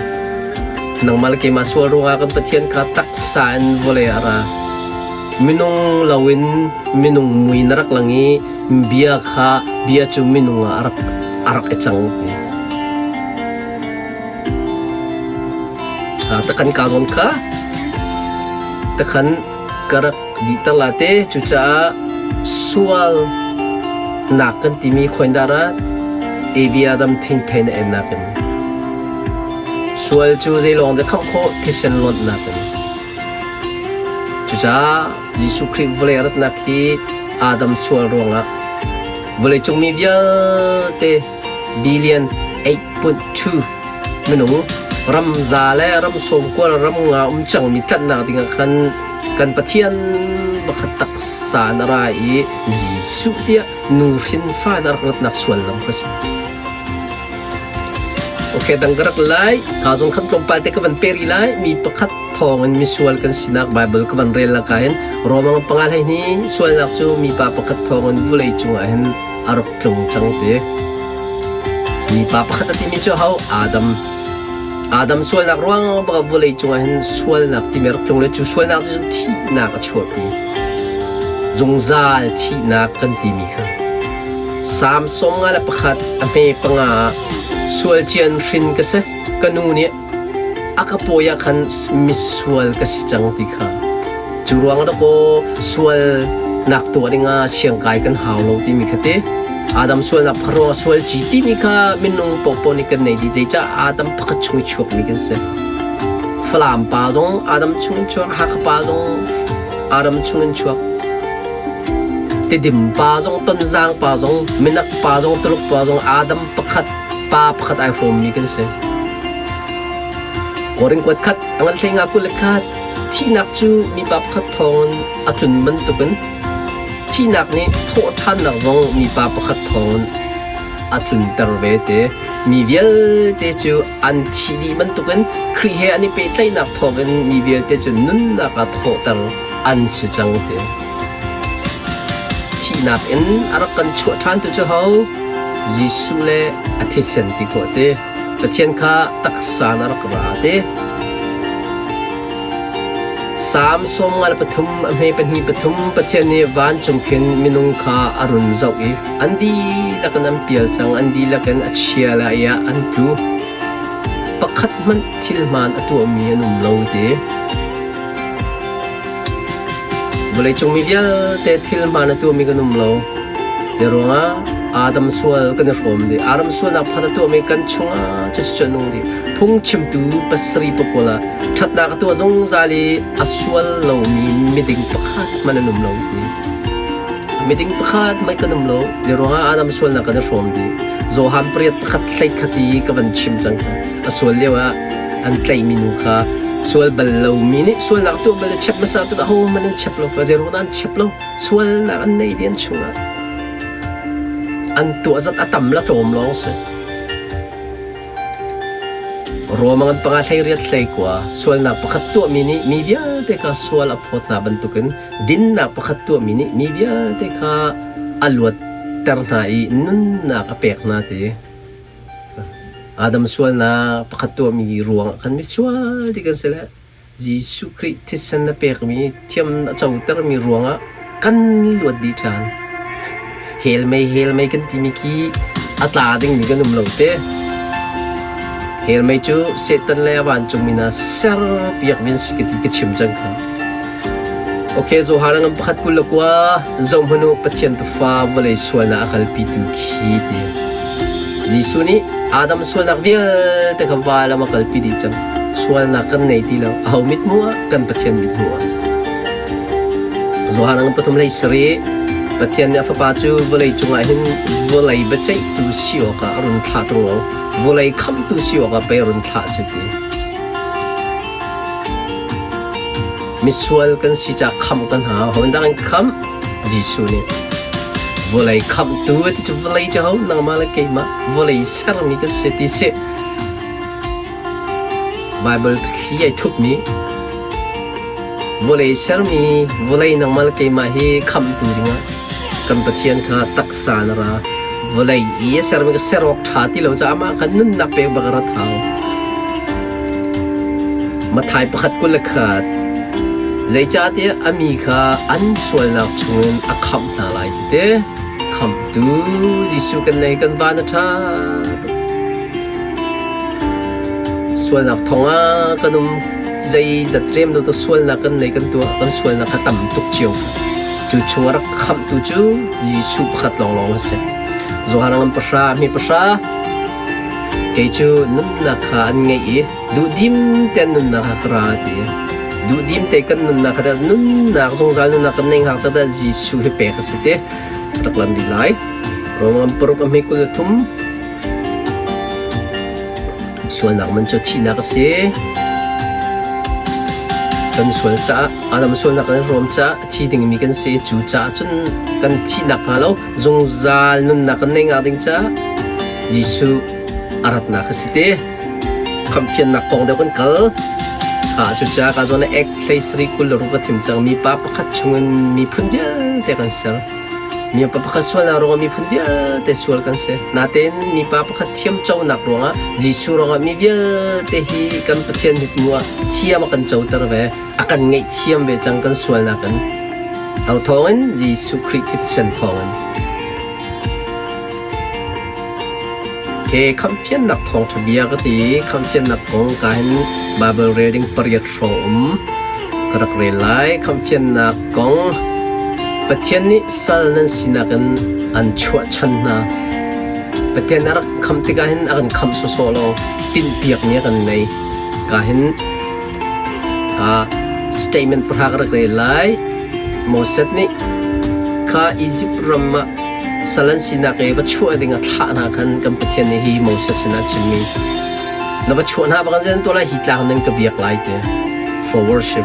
Nangmah le keimah sual ruangah kan Pathian kha taksa in vawlei ah a ra. Minung loin minung mui na rak lang i bia kha bia cu minung ah a rak i cang ti. Takhan kaa zawn kha takhan ka rak dihter la te. Cucaah sual nak kan timi khuaindah ah Avia ram thingthei na ennak in sual cu zeilawng dah khamh khawh thisen lonhnak in. Cucaah Jesuh Khrih vawlei ratnak hi Adam sual ruangah vawleicung mi vialte billion 8.2 minung ram za le ram sawmkual ram nga um cangmi tlanhnak dingah khan kan Pathian pakhat taksa in a ra i Jesuh tiah nu hrin fa in a rak ratnak suallam kha si. Okay, dang ka rak lai. Ka zong khan tlawmpal te ka van peri lai. Mi pakhat thawng in misual kan sinak Bible ka van rel laka hin Romang panga hlei ni sualnak cu mipa pakhat thawng in vulei cungah hin a rak tlung cang ti. Mipa pakhat a timi cu ho? Adam. Adam sualnak ruang bak vawlei cungah hin sualnak timi rak tlung le cu sualnak cu thihnak a chuahpi. Zungzal thihnak kan timi kha. Salm 101 a hme panga ah sual cian hrin ka si. Ka nu nih a ka pawi ah khan misual ka si cang ti kha. Cu ruang ah dakaw sualnak tuah dingah siangkai kan hau lo timi kha ti. Adam sualnak pakhat ruangah sual ci timi kha minung paohpaoh nih kan nei dih. Zeicah Adam pakhat chung i chuakmi kan si. Falam pa zong Adam chung in chuak, Hakha pa zong Adam chung in chuak. Tidim pa zong, Tonzang pa zong, Minak pa zong, Tuluk pa zong Adam pakhat pa pakhat ai hrawmmi kan si. Korin kuat khat, a ngan hlei nga 21 thihnak cu mipa pakhat thawngin a tlun bantukin thihnak nih thawhṭhannak zong mipa pakhat thawngin a tlunter ve te. Mi vialte cu an thih dih bantukin Khrih he an i pehtlaihnak thawngin mi vialte cu nunnak ah thawhter an si cang te. Thihnak in a rak kan chuah ṭhantu cu ho? Jesuh le a thisen ti khawh te. Pathian kha taksa in a rak ra te. Salm 53 a hme pahnih pathum Pathian nih vancung khin minung kha a run zoh i an dihlak in an pial cang, an dihlak in a chia le a ah an tlu. Pakhat hmanh thil hmaan a tuahmi an um lo ti. Vawleicung mi vialte thil hmaan a tuahmi kan um lo. Hi ruangah Adam sual kan i hrawm dih. Adam sualnak pakhat a tuahmi kan chungah cucu a nung dih. Phungchimtu pasarih pakul ah ṭhatnak a tuah zungzal i a sual lomi miding pakhat hmanh an um lo ti. Miding pakhat hmanh kan um lo. Hi ruangah Adam sualnak kan i hrawm dih. Johan pariat pakhat hlei khat i ka van chim cang kha. A sual lio ah an tlaihmi nu kha sual bal lomi nih sualnak tuah bal le chep hmasa tu ahohmanh an chep lo kha zeiruang dah an chep lo sualnak an nei dih an chungah an tuah zat a tam la tlawm lawng si Rom an panga hlei riat hlei kua sualnak pakhat tuahmi nih mi vialte kha sual a phawt hna bantukin dinnak pakhat tuahmi nih mi vialte kha a luatter hna i nunnak a pek hna ti Adam sualnak pakhat tuahmi ruangah khan misual ti kan si le Jesuh Khrih thisen na pekmi thiam a cotermi ruangah kan luat dih ṭhan. Hell mei hell mei kan timi khi a tla dingmi kan um lo te. Hell mei cu Satan le a vancungmi hna serpiakmi an si ka ti ka chim cang kha. Okay, Johan ngam pakhat 21 zohhmanh u Pathian tufa vawlei sualnak a kalpitu khi ti. Jesuh nih Adam sualnak vialte kha vailam a kalpi dih cang. Sualnak kan nei ti lo. Aho mithmuh ah? Kan Pathian mithmuh ah. Johan ngam pathum hlei sarih Pathian nih a fapa cu vawlei cungah hin vawlei biaceihtu si awkah a run thlah ṭung lo. Vawlei khamhtu si awkah pei a run thlah cu ti. Misual kan si caah khamh kan hau. Hodah in khamh? Jesuh nih. Vawlei khamhtu a ti cu vawlei cu ho nangmah le keimah vawlei sermi kan si ti si. Bible thli ai thupmi. Vawlei sermi vawlei nangmah le keimah hi khamhtu dingah kan Pathian kha taksa na ra. Vawlei i a sermi ka ser awk ṭha ti lo caah amah kha nunnak pek bak a rat hau. Matthai 1:21 Zeicahtiah a mi kha an sualnak chungin a khamh hna lai ti te. Khamhtu Jesuh kan nei kan van a ṭha tuk. Sualnak thongah kan um zeizat rem lo to sualnak kan nei kan tuah kan sualnak kha tam tuk cio. Cu chung a rak khamhtu cu Jesuh pakhat lawnglawng a si. Johan ngan pahra mi pahra kei cu nunnak kha an ngeih i duhdim te an nunnak kha ka ra ti. Duhdim te kan nunnak kha nunnak zungzal nunnak kan nei hngak caah Jesuh hi pek a si te. Rak lam dih lai. Rom paruk a hme 23. Sualnak man cu thihnak a si. Kan sual caah Adam sualnak kan hrawm caah a thi dingmi kan si. Cu caah cun kan thihnak hnga lo zungzal nunnak kan nei ngah ding caah Jesuh a ratnak a si te. Khamhfiannak kong deuh kan kal. Cucaah ka zawn ah ek hlei sarih 26 ka thim cang. Mipa pakhat chungin miphun vialte kan ser. Mipa pakhat sualnak ruangah miphun vialte sual kan si. Natein mipa pakhat thiamconak ruangah Jesuh ruangah mi vialte hi kan Pathian mithmuh ah thiam a kan coter ve. A kan ngaihthiam ve cang kan sualnak in. Ho thawngin Jesuh Khrih thisen thawngin. Ke khamhfiannak thawngṭha bia ka ti. Khamhfiannak kong ka hin Bible rel ding pariat hrawng um ka rak rel lai. Khamhfiannak kong Pathian nih sal nan sinak in an chuahchan hna. Pathian a rak khamh tikah hin a kan khamh sawsawh lo, tinhpiakmi a kan nei. Ka hin statement pahra ka rak rel lai. Moses nih kha Izipt ram ah Sal an sinak i va chuah ding a thlah hna khan kan Pathian nih hi Moses sinah a chimmi na va chuah hna bang in tuah lai hi tlang nan ka biak lai ti for worship.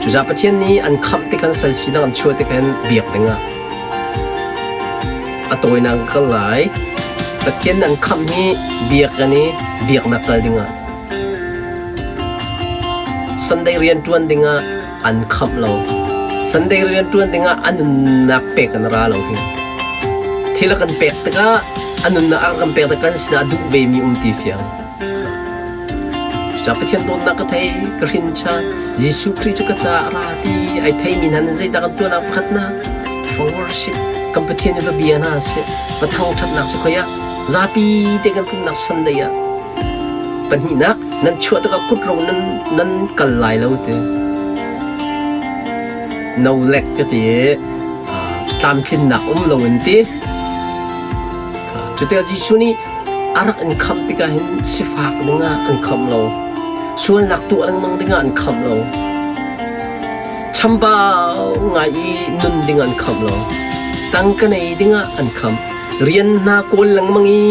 Cucaah Pathian nih an khamh ti khan sal sinak an chuah ti khan biak dingah a tawinak kal lai. Pathian an khamh hi biak kan i biaknak kal dingah Sunday rian ṭuan dingah an khamh lo. Sunday rianṭuan dingah a nunnak pek an ra lo hi. Thil a kan pek tikah a nunnak a kan pek tikah kan sinah a duh vemi um ti fiang. Cucaah Pathian dawtnak ka thei, ka hrin chan. Jesuh Khrih cu ka caah ra ti ai theimi hna nan zeidah kan tuahnak pakhatnak for worship kan Pathian i va bia hna sih, va thangṭhatnak si khoi ah zapi te kan pumnak Sunday ah Pahnihnak, nan chuah tikah kut ro nan, nan kal lai lo ti. No lek ka ti i tlamtlinnak um lo in ti. Cutikah Jesuh nih a rak in khamh tikah hin sifak dingah an khamh lo. Sualnak tuah lengmang dingah an khamh lo. Chambau ngai i nun dingah an khamh lo. Tangka nei dingah an khamh. Rian hna kawl lengmang i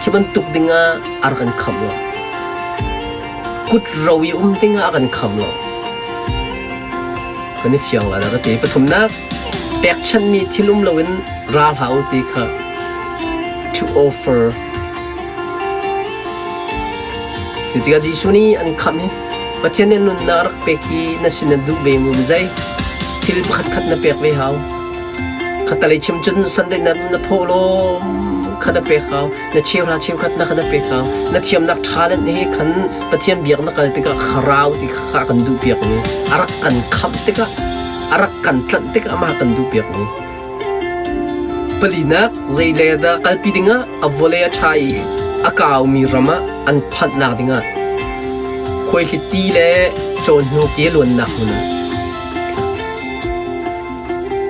Khi bantuk dingah a rak kan khamh lo. Kut ro i um dingah a kan khamh lo. Kan i fiang la ka ti. Pathumnak, pekchanhmi thil um loin ra hlah u ti kha to offer. Cu tikah Jesuh nih an khamh hi Pathian nih nunnak rak pek hi na sin na duh ve mu zei thil pakhat khat na pek ve hau. Khatalei chim cun Sunday na na thawhlawm kha na pek hau, na cheuhra cheukhat na kha na pek hau. Na thiamnak talent he khan Pathian biak na kal tikah kharau ti kha kan duh piak mi, a rak kan khamh tikah, a rak kan tlanh tikah amah kan duh piak mi. Palinak zei le dah kalpi dingah a vawlei a ṭha i a kaumi ram ah an phanhnak dingah khuaihliti le cawhnu ke luannak hmun ah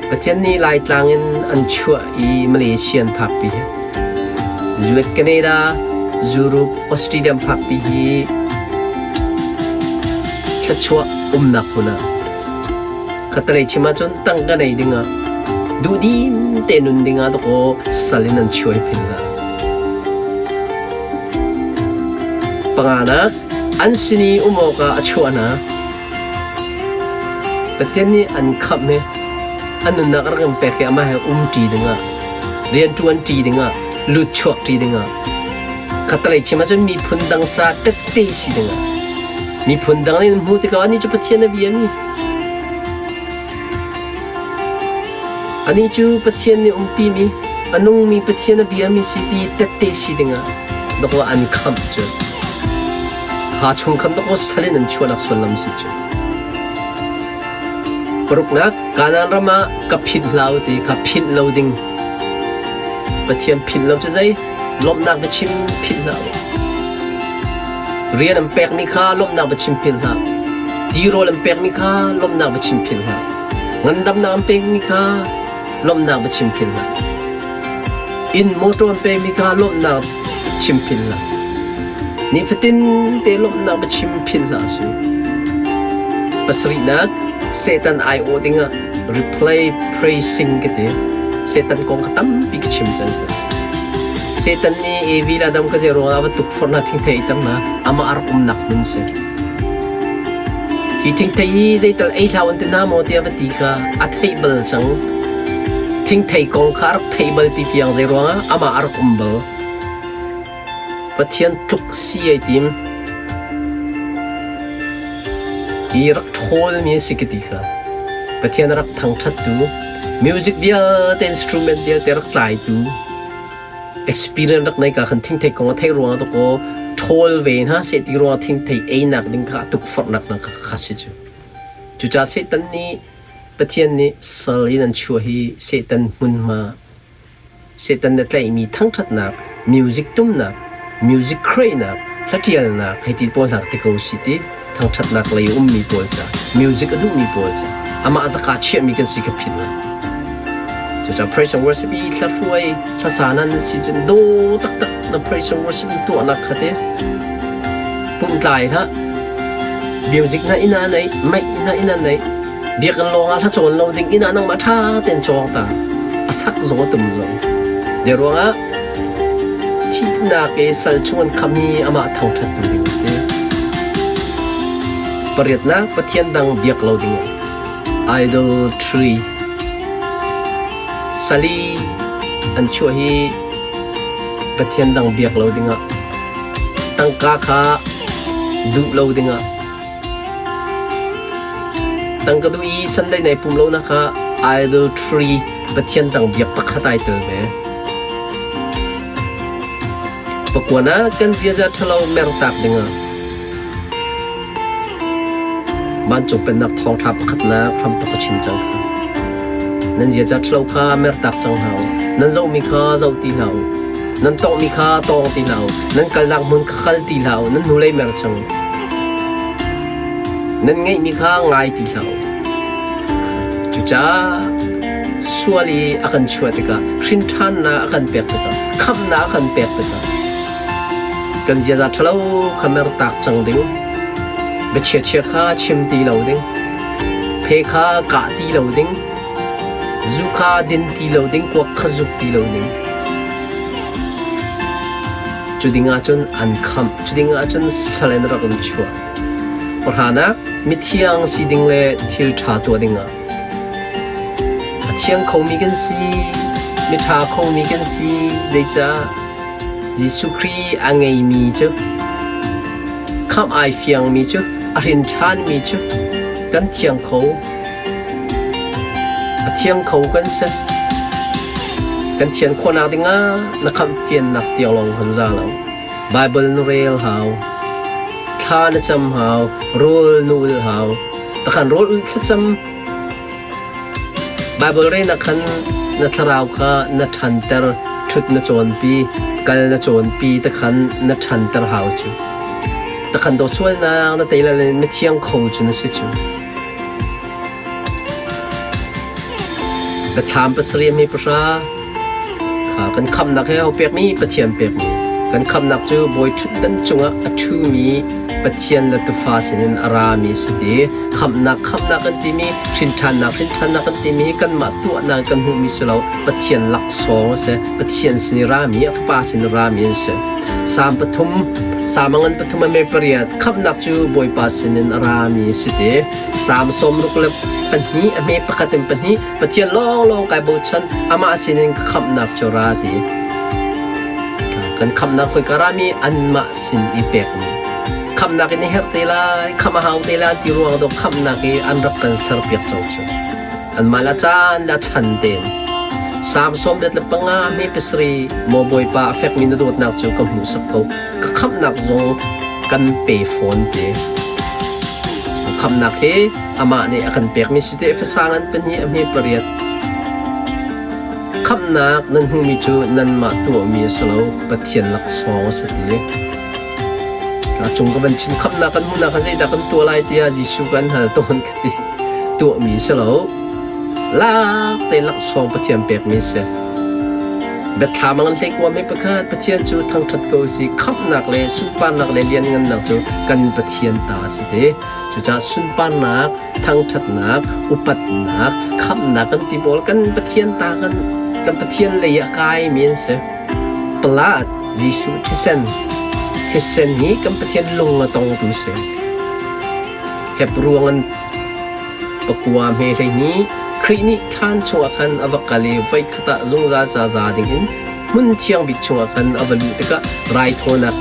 Pathian nih Laitlang in an chuah i Malaysia an phakpi hi US, Canada, Europe, Australia an phakpi hi thluachuah umnak hmun ah khatalei chim ahcun tangka nei dingah duhdim te nun dingah dakaw sal in an chuai phin hna. Panganak, an sin i um awkah a chuah hna. Pathian nih an khamh i an nunnak a rak in pek i amah he umṭi dingah, rianṭuanṭi dingah, lutchuakṭi dingah, khattelei chim ahcun miphun dang ca tette si dingah, miphun dang nih an hmuh tikah anih cu Pathian a biami. Anih cu Pathian nih umpimi, a nungmi Pathian a biami si ti tette si dingah dawkaw an khamh cu. Ha chung khan dawkaw sal in an chuahnak sullam si cu. Paruknak, Kanaan ram ah ka philh hlah u ti kha philh lo ding. Pathian philh lo cu zei? Lawmhnak biachim philh hlah u. Rian an pekmi kha lawmhnak biachim philh hlah. Tirawl an pekmi kha lawmhnak biachim philh hlah. Ngandamnak an pekmi kha lawmhnak biachim philh hlah. Inn mawṭaw an pekmi kha lawmhnak chim philh hlah. Nifatin te lawmhnak biachim philh hlah su. Pasarihnak, Satan aiawh dingah replay praising ka ti. Satan kong kha tampi ka chim cang. Satan nih Evi le Adam kha zei ruangah va tukforh hna thingthei ei ter hna amah a rak umnak hmun si. Hi thingthei hi zeital ei hlah an ti hna maw tiah va ti kha a theih bal cang. Thingthei kong kha a rak theih bal ti fiang zei ruangah amah a rak um bal. Pathian tluk si ai tim. Hi rak ṭhawlmi a si ka ti kha. Pathian a rak thangṭhattu, music vialte instrument vialte rak tlaitu, experience rak nei ka khan thingthei kong a theih ruangah dakaw ṭhawl ve hna seh ti ruangah thingthei einak ding kha a tukforhnak hna kha kha si cu. Cucaah Satan nih Pathian nih sal in an chuah hi Satan hmunhma Satan na tlaihmi thangṭhatnak, music tumnak, music create-nak, hlaṭialnak hei ti pawl hna ti ko si ti thangṭhatnak lei a ummi pawl ca, music a duhmi pawl ca, amah zaka chiahmi kan si ka philh lo. Cucaah praise and worship i hlahruai hlasa nan si cun daw taktak na praise and worship tuahnak kha te pumtlai hlah. Music na inn ah nei, mic na inn ah nei, Biakinn lawng ah hla cawn lo ding inn ah nangmah ṭha tein cawng ta. A sak zong a tum zong. Zei ruangah thihnak i sal chung an kham i amah thangṭhattu ding a ti. Pariatnak Pathian dang biak lo ding idolatry. Sali an chuah hi Pathian dang biak lo dingah tangka kha duh lo dingah Tangka duh i Sunday nai pum lonak ah idolatry pathian dang biak pakhat ai tel ve. Pakuan ah kan ziaza ṭhalo mertak dingah vancung pennak thawngṭha pakhatnak hramthawk ka chim cang kha. Nan ziaza ṭhalo kha mertak cang hna u. Nan zohmi kha zoh ti hlah u. Nan tonghmi kha tawng ti hlah u. Nan kalnak hmun kha kal ti hlah u. Nan hnulei mer cang u. Nan ngeihmi kha ngai ti hlah u. Cucaah sual i a kan chuah tikah, hrinṭhannak a kan pek tikah, khamhnak a kan pek tikah, kan ziaza ṭhalo kha mertak cang ding, biachia chia kha chim ti lo ding, phe kha kah ti lo ding, zu kha din ti lo ding, kuak kha zuk ti lo ding. Cu ding ahcun an khamh, cu ding ahcun sal in rak in chuah. Pahranak, mithiang si ding le thil ṭha tuah dingah. A thiang khomi kan si, miṭha khomi kan si, zeicah Jesuh Khrih a ngeimi cu, khamh ai fiangmi cu, a hrin ṭhanmi cu kan thiang kho. A thiang kho kan si. Kan thian khawhnak dingah na khamhfiannak tiang lawng kan za lo. Baibal na rel hau. Thla na cam hau. Rawl na ul hau. Takhan rawl ul thlacam. Baibal relnak khan na thlarau kha na ṭhanter, ṭhut na cawnpi, kal na cawnpi takhan na ṭhanter hau cu. Takhan do sualnak na tei le na thiang kho cu na si cu. Biathlam pasarih a hme pahra kha kan khamhnak he ho pekmi Pathian pekmi kan khamhnak cu bawi ṭhutdan cungah a ṭhumi Pathian le Tufa sinin a rami a si ti khamhnak khamhnak kan timi hrinṭhannak hrinṭhannak kan timi kanmah tuahnak kan hmuhmi si lo Pathian laksawng a si Pathian sin i rami a Fapa sin i rami an si Salm pathum Salm a ngan pathum a me pariat khamhnak cu Bawipa sinin a rami a si ti Salm 62 a hme pakhat in pahnih Pathian lawnglawng kai bochan amah sinin ka khamhnak cu ra ti. Kan khamhnak khoika rami anmah sin i pekmi. Khamhnak in i herh te lai, khamh a hau te lai ti ruang dawh khamhnak i an rak kan serpiak cang cu. Anmah le a caan le a chan tein. Salm 75 hme pasarih Maw Bawipa a fekmi na dawtnak cu ka hmuhsak ko. Ka khamhnak zong kan pe fawn te. Khamhnak hi amah nih a kan pekmi si teh fasang an pahnih a hme pariat. Khamhnak nan hmuhmi cu nanmah tuahmi a si lo, Pathian laksawng a si ti. A cung ka van chim khamhnak kan hmuhnak kha zeidah kan tuah lai tiah Jesuh kan hal tawn ka ti. Tuahmi si lo. Lak te laksawng Pathian pekmi si. Biathlam a ngan hlei kuam hi pakhat Pathian cu thangṭhat ko si khamhnak le sunparnak le lianngannak cu kan Pathian ta a si te. Cucaah sunparnak, thangṭhatnak, upatnak, khamhnak kan ti pawl kan Pathian ta kan kan Pathian lei ah a kaimi an si. Blood, Jesuh thisen, thisen hi kan Pathian lung a tongtu si. Hebru an pakua hme 12 Khrih nih thlan chungah khan a va kal i voikhat ah zungzal ca za dingin hmun thiang bik chungah khan a va luh tikah raithawinak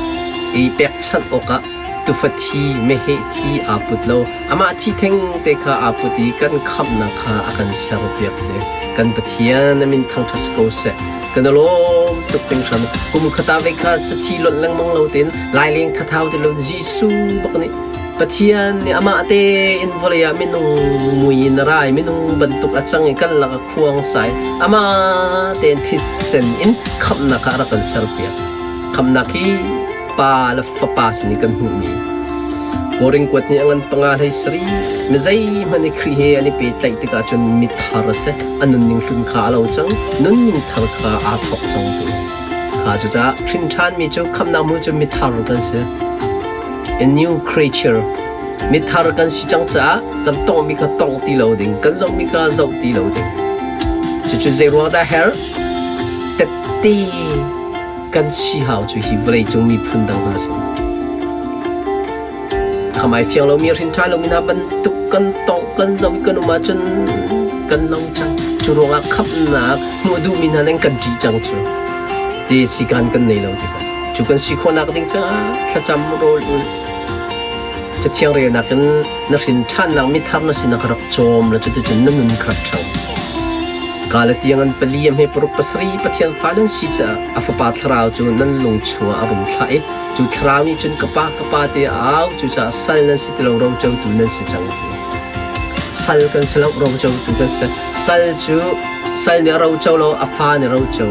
i pekchanh awkah tufa thi meheh thi aa put lo. Amah thi thengte kha aa put i kan khamhnak kha a kan serpiak te. Kan Pathian a min thangṭhat si ko seh. Kan i lawm tuk hringhran. Kum khata ve kha sathi lonh lengmang lo tein laileng thathau ti lo Jesuh bak nih Pathian nih amah tein vawlei ah minung mui in a ra i minung bantuk a cang i kan lak a khuang sai. Amah tein thisen in khamhnak ah a rak kan serpiak. Khamhnak hi Pa le Fapa sin i kan hmuhmi. Korin kuat nih a ngan panga hlei sarih. Mi zeihmanh i Khrih he an i pehtlaih tikah cun mithar a si. A nunning hlun kha a lo cang. Nunning thar kha aa thawk cang ti. Kha cucaah hrin ṭhanmi cu khamhnak hmu cu mithar kan si. A new creature. Mithar kan si cang caah kan tonghmi kha tongh ti lo ding, kan zohmi kha zoh ti lo ding. Cucu zei ruang dah herh? Tette kan si hau cu hi vawleicung miphun dang hna sin. Kham ai fiang lomi hrin ṭha lomi hna bantuk kan tongh kan zoh i kan um ahcun kan lo cang. Cu ruangah khamhnak hmuh duhmi hna nih kan ṭih cang cu. Te sikan kan nei lo tikah. Cu kan si khawhnak ding caah thlacam rawl ul Cathiang relnak in na hrin ṭhannak mithar na sinak rak cawm la cuticun na nun kha rak ṭhang. Galatiang an pali a hme paruk pasarih Pathian fa nan si caah a fapa thlarau cu nan lung chungah a rung thlah i cu thlarau nih cun ka pa ka pa tiah a au cucaah sal nan si ti lo rocotu nan si cang ti. Sal kan si lo rocotu kan si. Sal cu sal nih a roco lo a fa nih a roco.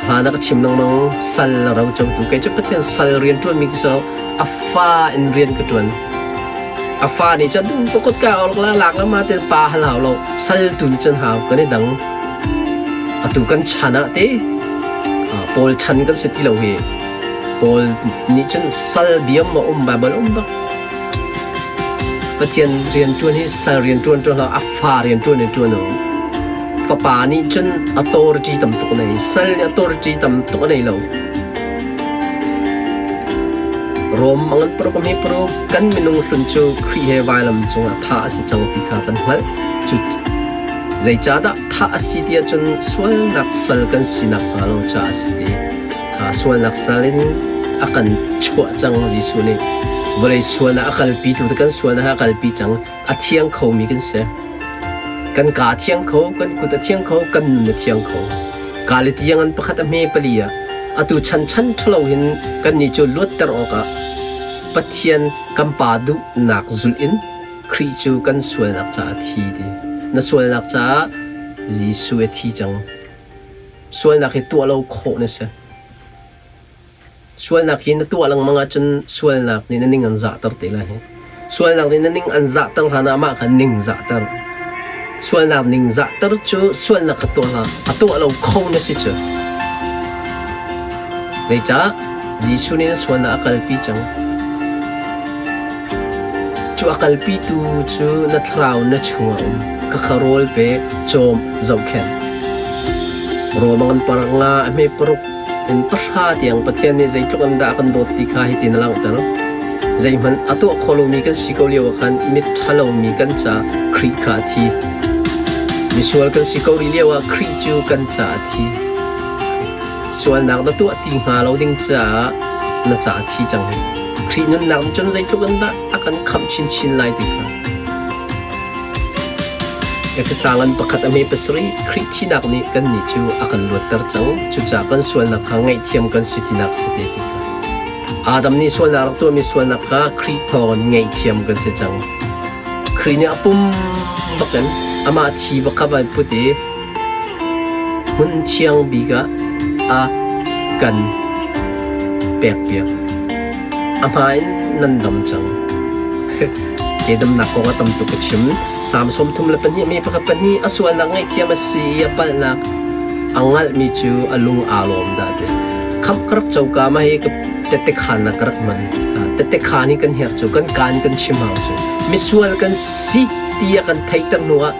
Hlan ah ka chim lengmang sal a rocotu kei cu Pathian sal rian ṭuanmi ka si lo a fa in rian ka ṭuan. A fa nih cun ka kutka la lak la ma te pa hal hau lo sal tu nih cun hau kan i dang. Atu kan chan ah te Paul chan kan si ti lo hi. Paul nih cun sal biam ma um Bible um bak. Pathian rian ṭuan hi sal rian ṭuan ṭuan hlah a fa rian ṭuan in ṭuan u. Fapa nih cun authority tam tuk a nei. Sal nih authority tam tuk a nei lo. Rom a ngan paruk a hme paruk kan minung hlun cu Khrih he vailam cungah thah a si cang ti kha kan hngalh. Cu zeicahdah thah a si ti ahcun sualnak sal kan sinak hnga lo caah a si ti. Kha sualnak sal in a kan chuah cang Jesuh nih. Vawlei sualnak a kalpi tu kan sualnak a kalpi cang. A thiang khomi kan si. Kan ka a thiang kho, kan kut a thiang kho, kan nun a thiang kho. Galatiang an pakhat a hme pali ah atu chan chan ṭhalo hin kannih cu luatter awkah Pathian kan Pa duhnak zulh in Khrih cu kan sualnak caah a thi ti. Na sualnak caah Jesuh a thi cang. Sualnak hi tuah lo khawh na si. Sualnak hi na tuah lengmang ahcun sualnak nih na ning an zahter te lai. Sualnak nih na ning an zahter hlan ah amah kha ning zahter. Sualnak ning zahter cu sualnak kha tuah hlah. A tuah lo kho na si cu. Zeicah? Jesuh nih na sualnak a kalpi cang. Cu a kalpitu cu na thlarau na chungah um. Khakha rawl pe, cawm, zohkhenh. Rom a ngan parang nga a hme paruk in pahra tiang Pathian nih zeitluk in dah a kan dawt ti kha hitin a langhter. Zeihmanh a tuah kho lomi kan si ko lio ah khan miṭhalomi kan ca Khrih kha a thi. Misual kan si ko rih lio ah Khrih cu kan ca a thi. Sualnak na tuah ti hnga lo ding caah na ca a thi cang. Khrih nunnak nih cun zeitluk in dah a kan khamh chinchin lai ti kha. Efesa ngan pakhat a hme pasarih Khrih thinak nih kannih cu a kan luatter cang. Cucaah kan sualnak kha ngaihthiam kan si tinak si te ti kha. Adam nih sualnak rak tuahmi sualnak kha Khrih thawngin ngaihthiam kan si cang. Khrih nih a pum bakin amah thi bak kha van put i hmun thiang bik ah a kan pekpiak. A hma in nan dam cang. Ke damnak kong a tam tuk ka chim. Salm 32 mi pakhat pahnih a sualnak ngaihthiam a si i a palhnak a ngalhmi cu a lung aa lawm dah ti. Khamh ka rak coka ma hi ka tette khannak ka rak hman. Tette khan hi kan herh cu kan kaan kan chim hau cu. Misual kan si ti a kan theihter hnu ah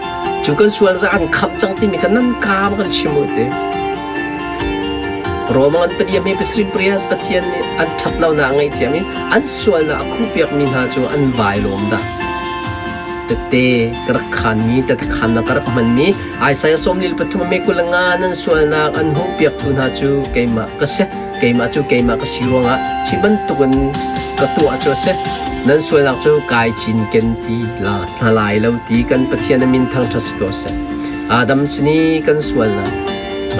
cu kan sual za an khamh cang timi kha nan kaa ma kan chim u ti. Rom an padiam hi pasarih pariat Pathian nih an ṭhatlonak a ngaihthiam i an sualnak a khuhpiakmi hna cu an vai lawm dah. Tete ka rak khanmi, tete khannak ka rak hmanmi Isaiah 43 me 25 nan sualnak an hmuhpiaktu hna cu keimah ka si. Keimah cu keimah ka si ruangah hi bantukin ka tuah cu a si. Nan sualnak cu kai cinken ti la hna lai lo ti kan Pathian a min thangṭhat si ko seh. Adam sin i kan sualnak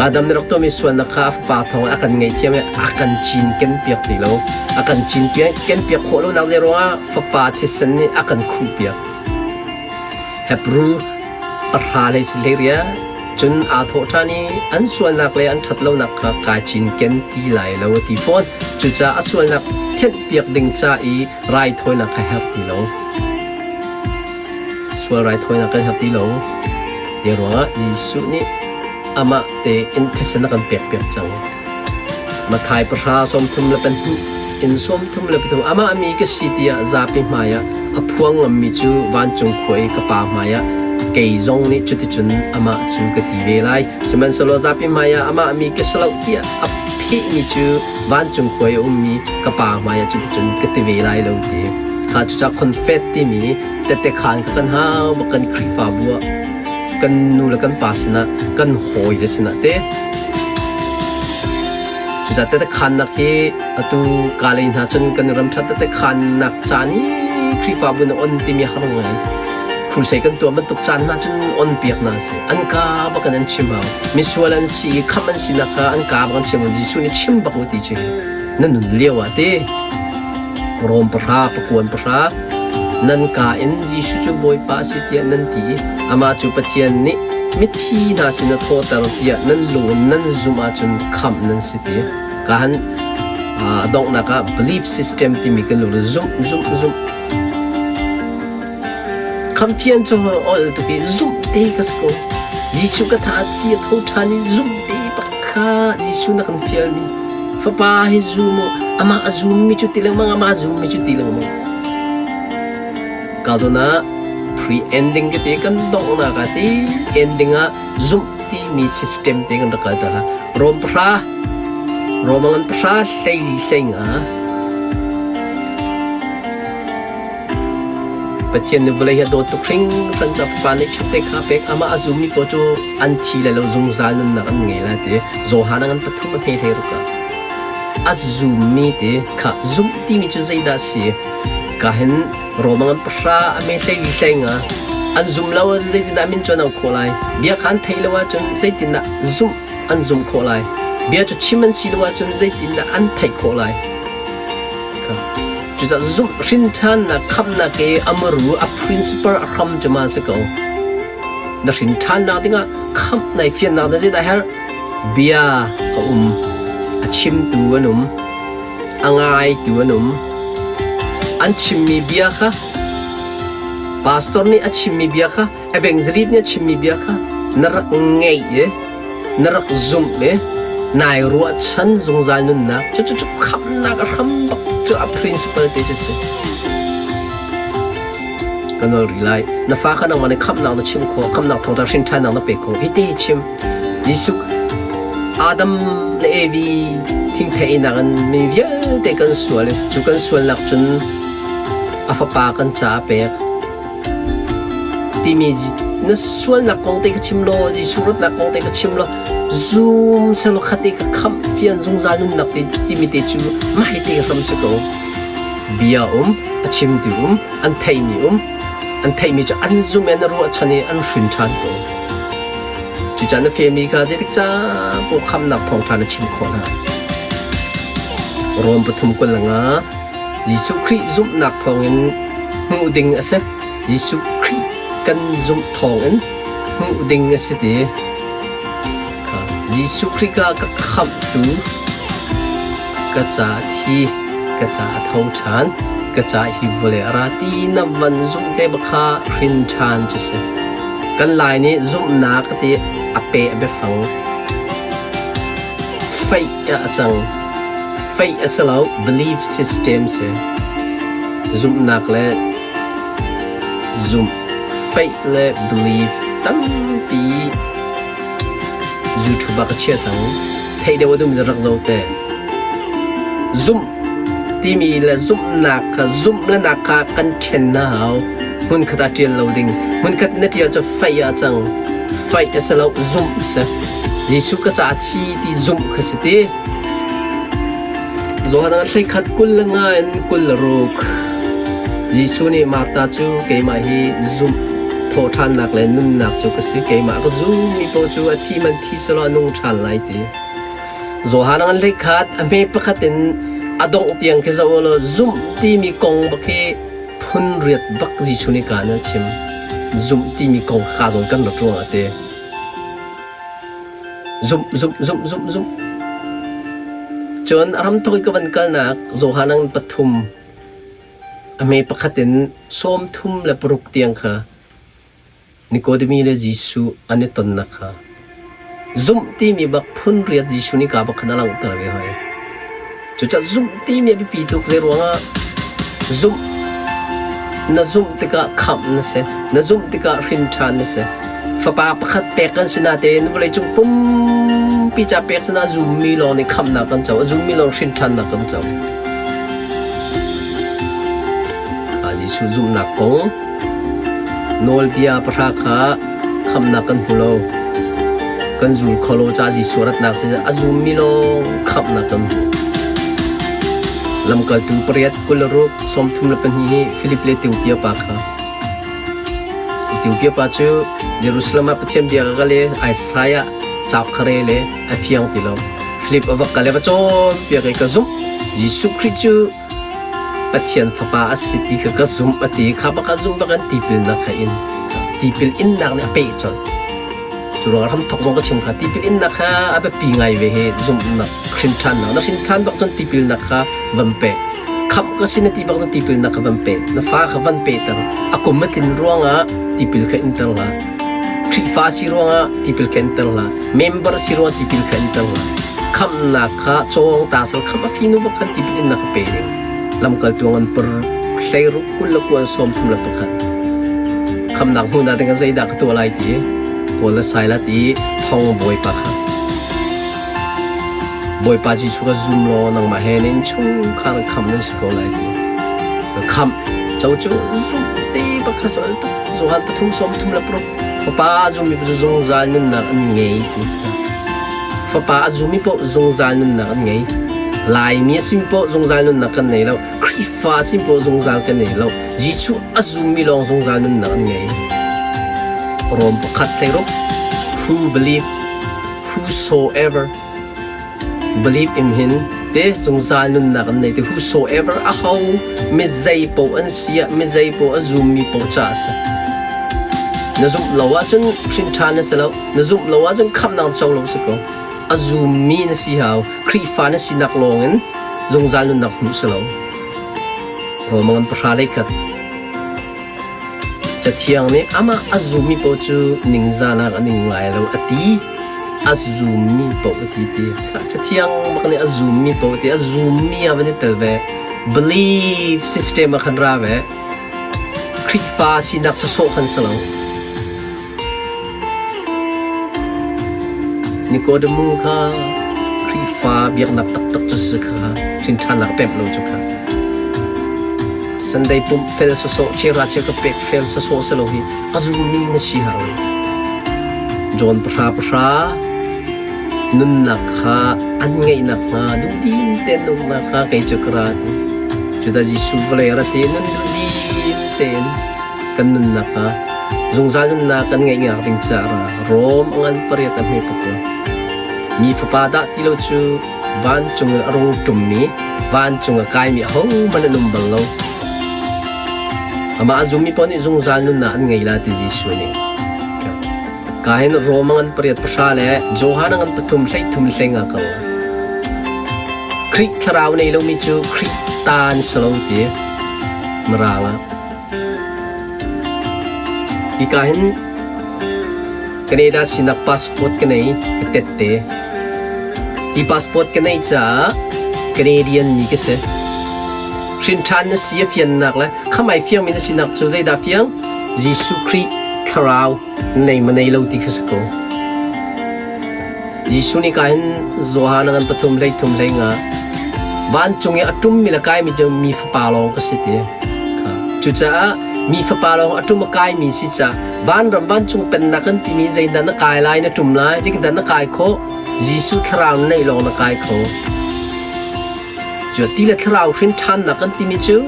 Adam nih rak tuahmi sualnak kha a fapa thawngin a kan ngaihthiam i a kan cinken piak ti lo. A kan cinken piak khawh lonak zei ruangah fapa thisen nih a kan khuhpiak. Hebru pahra lei si hlei cun aa thawh ṭhan i an sualnak le an ṭhatlonak kha kaa cinken ti lai lo a ti fawn. Cucaah a sualnak thianhpiak ding ca i raithawinak kha herh ti lo. Sual raithawinak kan herh ti lo. Hi ruangah Jesuh nih amah tein thisen a kan pekpiak cang. Matthai pahra 32 in 33 amah mi ka si tiah zapi hmaiah a phuang ngammi cu vancung khua i ka Pa hmaiah kei zong nih cuticun amah cu ka ti ve lai. Sihmanhsehlaw zapi hmaiah amah mi ka si lo tiah a phehmi cu vancung khua i a ummi ka Pa hmaiah cuticun ka ti ve lai lo ti. Kha cucaah confess timi tette khaan kha kan hau bak kan Khrihfabu ah kan nu le kan pa sinah kan hawi le sinah te cucaah tette khaannak hi atu kalay hna cun kan ram ṭhat tette khaannak caan i Khrihfabu na on timi har ngai crusade kan tuah bantuk caan hna cun on piak hna si an ka bak in an chim hau misual an si i khamh an sinak kha an ka bak an chim Jesuh nih chim bak u ti chi na nun lio ah te Rom pahra pakuan pahra Nan kaa in Jesuh cu Bawipa a si tiah nan ti i amah cu Pathian nih mithi hna sin a thawhter tiah nan lung in nan zumh ahcun khamh nan si ti. Ka han a donghnak ah belief system timi kan lung zumh zumh zumh. Khamfian cu ol tuk i zumh te ka si ko. Jesuh ka tha ci a tho ṭhan i zumh te pakha Jesuh na kan fialmi. Fapa hi zum u, amah a zummi cu ti lengmang, amah a zummi cu ti lengmang. Ka zawn ah pre-ending ka ti kan donghnak ah ti ending ah zumh timi system te kan rak kal ta. Rom pahra, Rom ngan pahra hlei hlei nga. Pathian nih vawlei hi a dawt tuk hringhran caah Fapa nih chukte kha a pek. Amah a zummi paoh cu an thi lai lo, zungzal nunnak an ngei lai ti. Johan a ngan pathum a hme hlei ruk ah a zummi ti kha zumh timi cu zeidah a si? Ka hin Rom a ngan pahra a hme hlei li hlei nga. An zum lo ahcun zeitindah min cu an auh khawh lai? Bia kha an theih lo ahcun zeitindah zumh an zumh khawh lai? Bia cu chim an si lo ahcun zeitindah an theih khawh lai? Cucaah zumh hrinṭhannak khamhnak i a muru a principle a hram cu ma si ko. Na hrinṭhannak dingah khamh nai fiannak na zeidah herh? Bia a um, a chimtu an um, a ngaitu an um. An chimmi bia kha pastor nih a chimmi bia kha evangelist nih a chimmi bia kha na rak ngeih i na rak zumh i nai ruahchan zungzal nunnak cucu cu khamhnak a hram bak cu a principle te cu si ka nawl rih lai na fa kha nangmah nih khamhnak na chim khawh khamhnak thawngṭha hrin ṭhannak na pek khawh hi te chim Jesuh Adam le Evi thingthei einak in mi vialte kan sual i cu kan sualnak cun a fapa kan ca a pek Timi na sualnak kong te ka chim law, Jesuh rawtnak kong te ka chim law, zum selaw khat i ka khamh fian zungzal nunnak te timi te cu mah hi te hram si ko. Bia um, a chimtu um, an theimi um, An theihmi cu an zumh i an ruahchan i an hrin ṭhan ko. Cucaah na family kha zeitik caan paoh khamhnak thawngṭha na chim khawh hna. Rom 3:25 Jesuh Khrih zumhnak thawngin hmuh ding a si. Jesuh Khrih kan zumh thawngin hmuh ding a si ti. Kha Jesuh Khrih ka ka khamhtu ka ca thi ka ca a tho ṭhan ka ca hi vawlei a ra ti na van zumh te bak kha hrin ṭhan cu si. Kan Lai nih zumhnak a ti a pe a biafang. Faith ah a cang. Faith a si lo, belief system si. Zumhnak le zumh. Faith le belief tampi YouTube ah ka chia cang. Theih deuh a dum rak zo te. Zumh timi le zumhnak kha zumh le nak kha kan ṭhen na hau. Hmunkhat ah ṭial lo ding. Hmunkhat na ṭial cu faih ah cang. Faih a si lo, zumh a si. Jesuh ka ca thi ti zumh kha si ti. Johan ah hleikhat 25 in 26. Jesuh nih Martha cu keimah hi zumh thawhṭhannak le nunnak cu ka si. Keimah ka zummi paoh cu a thi man thi selaw a nung ṭhan lai ti. Johan ah hleikhat a hme pakhat in a dongh tiang khi zoh law zumh timi kong bak hi phun riat bak Jesuh nih kaan a chim. Zumh timi kong kha zawn kan rat ruangah te. Zumh, zumh, zumh, zumh, zumh. Cun a ramthok i ka van kalnak Johan ang pathum a hme pakhat in 36 tiang kha Nikodemi le Jesuh an i tonnak kha zumh timi bak phun riat Jesuh nih ka bak khan a langhter ve hoi. Cucaah zumh timi a biapi tuk zei ruangah zumh na zumh tikah khamh na si na zumh tikah hrin ṭhan na si fapa pakhat pek kan si natein vawleicung pumpi ca pek sinah zummi lawng nih khamhnak kan co a zummi lawng hrin ṭhannak kan co. Kha Jesuh zumhnak kong Nawlbia pahra kha khamhnak kan hmu lo. Kan zul kho lo caah Jesuh ratnak si a zummi lawng khamhnak kan hmu. Lamkaltu pariat 26 32 hi Filip le Ethiopia pa kha. Ethiopia pa cu Jerusalem ah Pathian bia ka kal i Isaiah cauk kha rel i a fiang ti lo. Filip a va kal i va cawnpiak i ka zumh. Jesuh Khrih cu Pathian Fapa a si ti kha ka zumh a ti. Kha bak ah zumh bak in tipilnak kha in. Tipil innak nih a peh colh. Cu ruangah hramthok zong ka chim kha tipil innak kha a biapi ngai ve hi zumhnak hrinṭhannak. Na hrinṭhan bak cun tipilnak kha van pe. Khamh ka si na ti bak cun tipilnak kha van pe. Na fa kha van pehter. A kum a tlin ruangah tipil kha inter hlah. Khrihfa si ruangah tipil kha inter hlah. Member si ruangah tipil kha inter hlah. Khamhnak kha cawng ta sal khamh a finu bak khan tipil innak a pe ding. Lamkaltu ngan per hleiruk 21 31. Khamnak hmun ah ding zeidah ka tuah lai ti Paul le Silas ti thong bawipa kha Bawipa Jesuh ka zum law nangmah he nin chungkhar kham nan si ko lai ti khamh co cu zum te bak kha sal tuk Johan pathum 36 Fapa a zummi cu zungzal nunnak an ngei ti Fapa a zummi paoh zungzal nunnak an ngei. Laimi a simi paoh zungzal nunnak kan nei lo. Khrihfa a simi paoh zungzal kan nei lo. Jesuh a zummi lawng zungzal nunnak an ngei. Rom pakhat thleiruk Who believe whosoever believe in him te zungzal nunnak an nei te whosoever a ho mi zei paoh an si ah mi zei paoh a zummi paoh ca a si. Na zumh lo ahcun hrin ṭhan na si lo. Na zumh lo ahcun khamhnak co lo si ko. A zummi na si hau. Khrihfa na sinak lawngin zungzal nunnak hmuh si lo. Roman pahra lei khat. Cathiang nih amah a zummi paoh cu ningzahnak an ing lai lo a ti. A zummi paoh a ti ti. Cathiang bak nih a zummi paoh ti. A zummi ah van i tel ve. Belief system ah khan ra ve. Khrihfa sinak sawsawh khan si lo. Nikodemu kha Khrihfa biaknak taktak cu si kha hrinṭhannak pemh lo cu kha. Sunday pumh fel sawsawh cheuhra cheu ka pek fel sawsawh si lo hi a zummi na si hau. John pahra pahra nunnak kha an ngeih nakhnga duhdim tein nunnak kha kei cu ka ra ti. Cuta Jesuh vawlei a rat i nun duhdim tein. Kan nunnak kha zungzal nunnak kan ngeih ngak ding caah ra. Rom a ngan pariat a hme pakua. Mi fapa dah ti lo cu vancung in a rung ṭummi, vancung a kaimi ahohmanh an um bal lo. Amah a zummi paoh nih zungzal nunnak an ngei la ti Jesuh nih. Ka hin Rom a ngan pariat pahra le Johan a ngan pathum hleithum hleng ah ko. Khrih thlarau nei lomi cu Khrih ta an si lo ti Mirang ah. Hika hin Canada sinak passport ka nei, ka tette. Hi passport ka neih caah Canadian mi ka si. Hrinṭhan na si a fiannak le khamai fiangmi na sinak cu zeidah fiang? Jesuh Khrih thlarau nei ma nei lo ti kha si ko. Jesuh nih ka hin Johan a ngan pathum hlei thum hlei nga vancung i a ṭummi le kaimi cu mi fapa lawng ka si ti. Cucaah mi fapa lawng a ṭum a kaimi si caah vanram vancung pennak kan timi zeidah na kai lai na ṭum lai zeitindah na kai khawh Jesuh thlarau na neih lawng na kai kho. Cu ti le thlarau hrin ṭhannak kan timi cu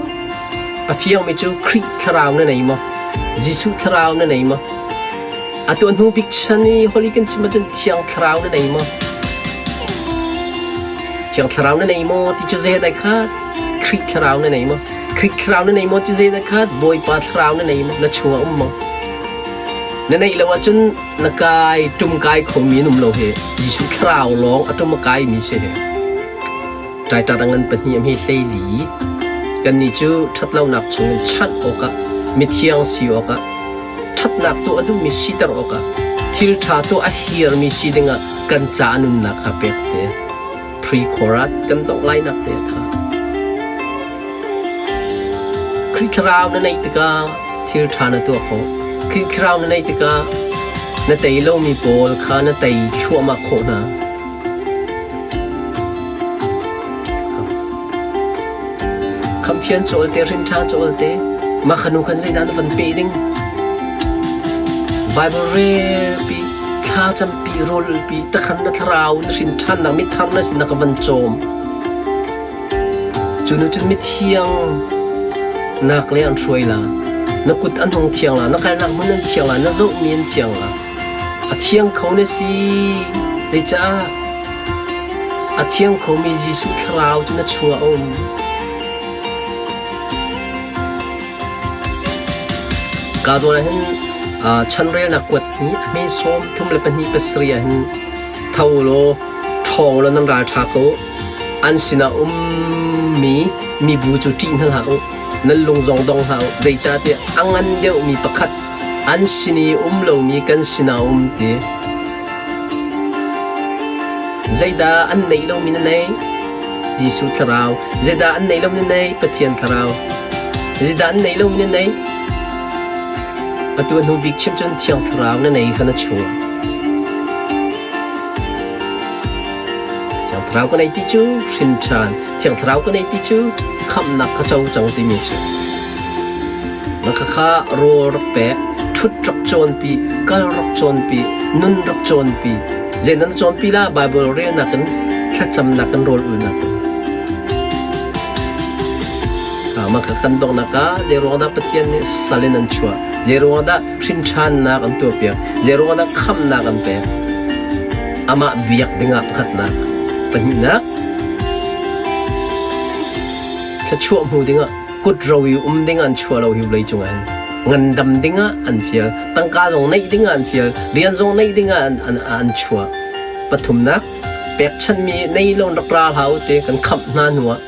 a fiangmi cu Khrih thlarau na nei maw? Jesuh thlarau na nei maw? Atu a hnu bik chan i holi kan chim ahcun Thiang Thlarau na nei maw? Thiang Thlarau na nei maw ti cu zei dai khat? Khrih Thlarau na nei maw? Khrih Thlarau na nei maw ti zei dai khat? Bawipa Thlarau na nei maw? Na chungah um maw? Na neih lo ahcun na kai ṭum kai khomi an um lo hi. Jesuh Thlarau lawng a ṭum a kaimi si hi. Ṭaiṭat a ngan pahnih a hme hleili. Kannih cu ṭhatlonak chungin chanh awkah mithiang si awkah ṭhatnak tuah a duhmi siter awkah thil ṭha tuah a hirmi si dingah kan ca nunnak kha pek te. Pre-chorat kan dongh lainak te kha. Khrih Thlarau na neih tikah thil ṭha na tuah khawh. Khrih Thlarau na neih tikah na tei lomi pawl kha na tei thluahmah khawh hna. Khampian cawl te, rinṭha cawl te, mah kha nu khan zeidah na van pe ding? Bible relpi, thlacampi, rawlpi, takhan na thlarau na hrin ṭhannak mithar na sin na ka van cawm. Cu nu cun mithiang nak le an hruai la. Na kut an hung thiang la, na kalnak hmun an thiang la, na zohmi an thiang la. A thiang kho na si. Zeicah? A thiang khomi Jesuh thlarau cu na chungah a um. Ka zawn ah hin chanrelnak kuat hi a hme sawm thum le pahnih pasarih ah hin tho law ṭhawng law nan ral ṭha ko. An sinah ummi mibu cu ṭih hna hlah u. Nan lung zong dong hlah u. Zeicahtiah a ngan deuhmi pakhat an sin i um lomi kan sinah a um ti. Zeidah an neih lomi na nei? Jesuh Thlarau. Zeidah an neih lomi na nei? Pathian Thlarau. Zeidah an neih lomi na nei? Atu a hnu bik chim cun Thiang Thlarau na nei kha na chung. Thiang Thlarau ka nei ti cu hrin ṭhan. Thiang Thlarau ka nei ti cu khamhnak ka co cang timi cu. Na khakha rawl rak pek, ṭhut rak cawnpi, kal rak cawnpi, nun rak cawnpi. Zei nan cawnpi la Bible relnak in thlacamnak in rawl ulnak in. Mah kha kan donghnak ah zei ruang dah Pathian nih sal in an chuah? Zei ruang dah hrinṭhannak an tuahpiak? Zei ruang dah khamhnak an pek? Amah biak dingah pakhatnak, pahnihnak, thluachuah hmu dingah kut ro i um ding an chuah lo hi vawlei cungah hin ngandam dingah an fial tangka zong neih dingah an fial rian zong neih dingah an, an, an chuah pathumnak pekchanmi nei lo rak ra hlah u ti kan khamh hna hnuah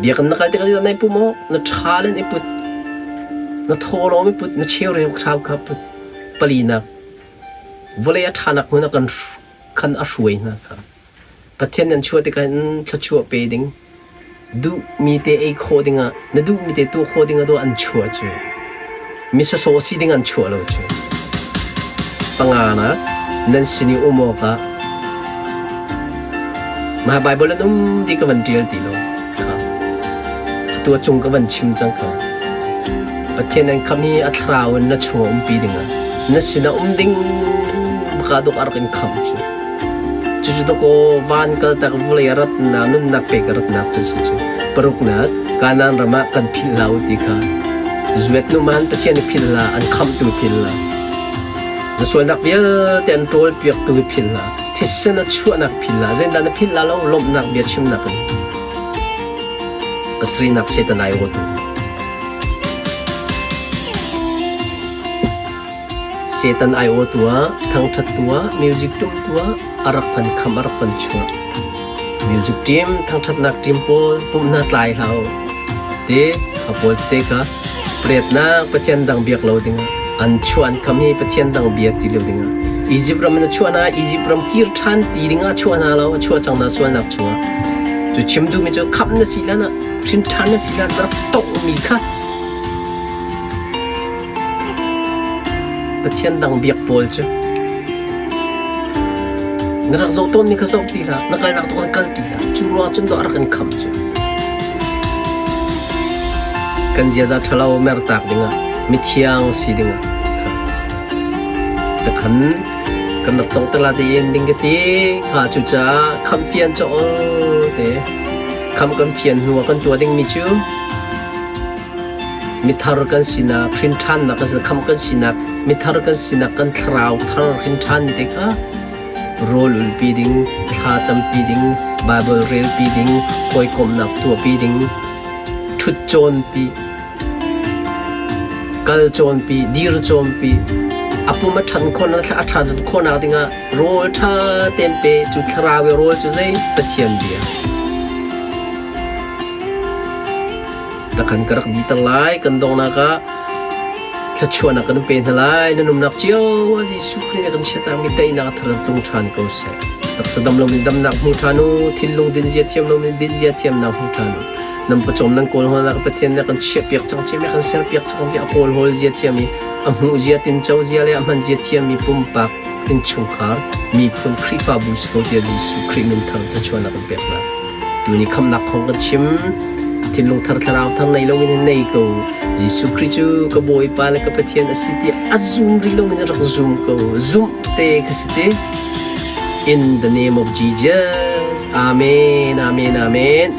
biakinn na kal tikah nai pum awk na ṭha len i put na thawlawm i put na cheureu thau kha put palinak vawlei a ṭhanak hmun ah kan khan a hruai hna kha Pathian nan chuah tikah hin thluachuah pe ding, duhmi te ei khawh dingah, na duhmi te tuah khawh dingah dawh an chuah cu. Mi sawsawh si ding an chuah lo cu. Panganak, nan sin i um awkah mah Bible an um ti ka van ṭial ti lo. Kha. Atu a cung ka van chim cang kha. Pathian an kham hi a thlarau in na chungah umpi dingah, na sinah um ding baka dawk a rak in khamh cu. Cucu dawkaw van kaltak vawlei a ratnak nunnak pek a ratnak cu si cu. Paruknak Kanaan ram ah kan philh hlah u ti kha. Zuet nu man Pathian i phil la, an khamtu phil la. Na sualnak vialte an ṭawl piaktu hi phil la. Thisen a chuahnak phil la. Zeidah na phil la lo lawmhnak bia chimnak in. Pasarinak Satan ai awtu. Satan ai awtu ah, thangṭhat tu ah, music tum tu ah, a rak kan kham, a rak kan chuah. Music team, thangṭhatnak team pawl pumh hna tlai hlah u. Te, a pawl tete kha pretnak Pathian dang biak lo ding an chuah an kham hi Pathian dang bia ti lo ding ah Egypt ram in a chuah hna Egypt ram kir ṭhan ti ding ah chuah hna lo a chuah cang hna sualnak chungah cu chim duhmi cu khamh na si lan ah hrin ṭhan na si lan rak tongmi kha Pathian dang biak pawl cu na rak zoh tawnmi kha zoh ti hlah na kalnak tu kan kal ti hlah cu ruang cun dawh a rak kan kham cu kan ziaza ṭhalo mertak dingah mithiang si dingah kha ka khan kan rak tong te la te in ding ka ti kha cucaah khamh fian cu ol te kham kan fian hnu ah kan tuah dingmi cu Mithar kan sinak, hrinṭhannak kan sinak, khamh kan sinak, mithar kan sinak, kan thlarau thar hrinṭhanmi te kha rawl ulpi ding, thla campi ding, Baibal relpi ding, hawikomhnak tuahpi ding, ṭhut cawnpi, kal cawnpi, dir cawnpi, a pum a ṭhan khawhnak, a ṭhan khawhnak dingah rawl ṭha tein pe, cu thlarau i rawl cu zei? Pathian bia. Takhan ka rak diter lai kan donghnak ah thluachuahnak kan pe hna lai nan umnak cio ah Jesuh Khrih nih kan chiatami teinak thar in tlung ṭhan ko seh. Taksa dam loin damnak hmu ṭhan u, thinlung dinzia thiam loin dinzia thiamnak hmu ṭhan u. Nan pawcawm nan kawl hawlnak Pathian nih kan chiahpiak cang cia kan serpiak cang tiah a kawl hawl zia thiam i a hmuh zia tinco zia le a hman zia thiammi pumpak innchungkhar miphun Khrihfabu si ko tiah Jesuh Khrih min thar thluachuahnak kan pek hna. Tuni khamnak kong kan chim. Thinlung thar thlarau thar nei loin nei ko. Jesuh Khrih cu ka Bawipa le ka Pathian a si ti a zum rih loin rak zum ko. Zumh te kha si te. In the name of Jesus. Amen. Amen. Amen.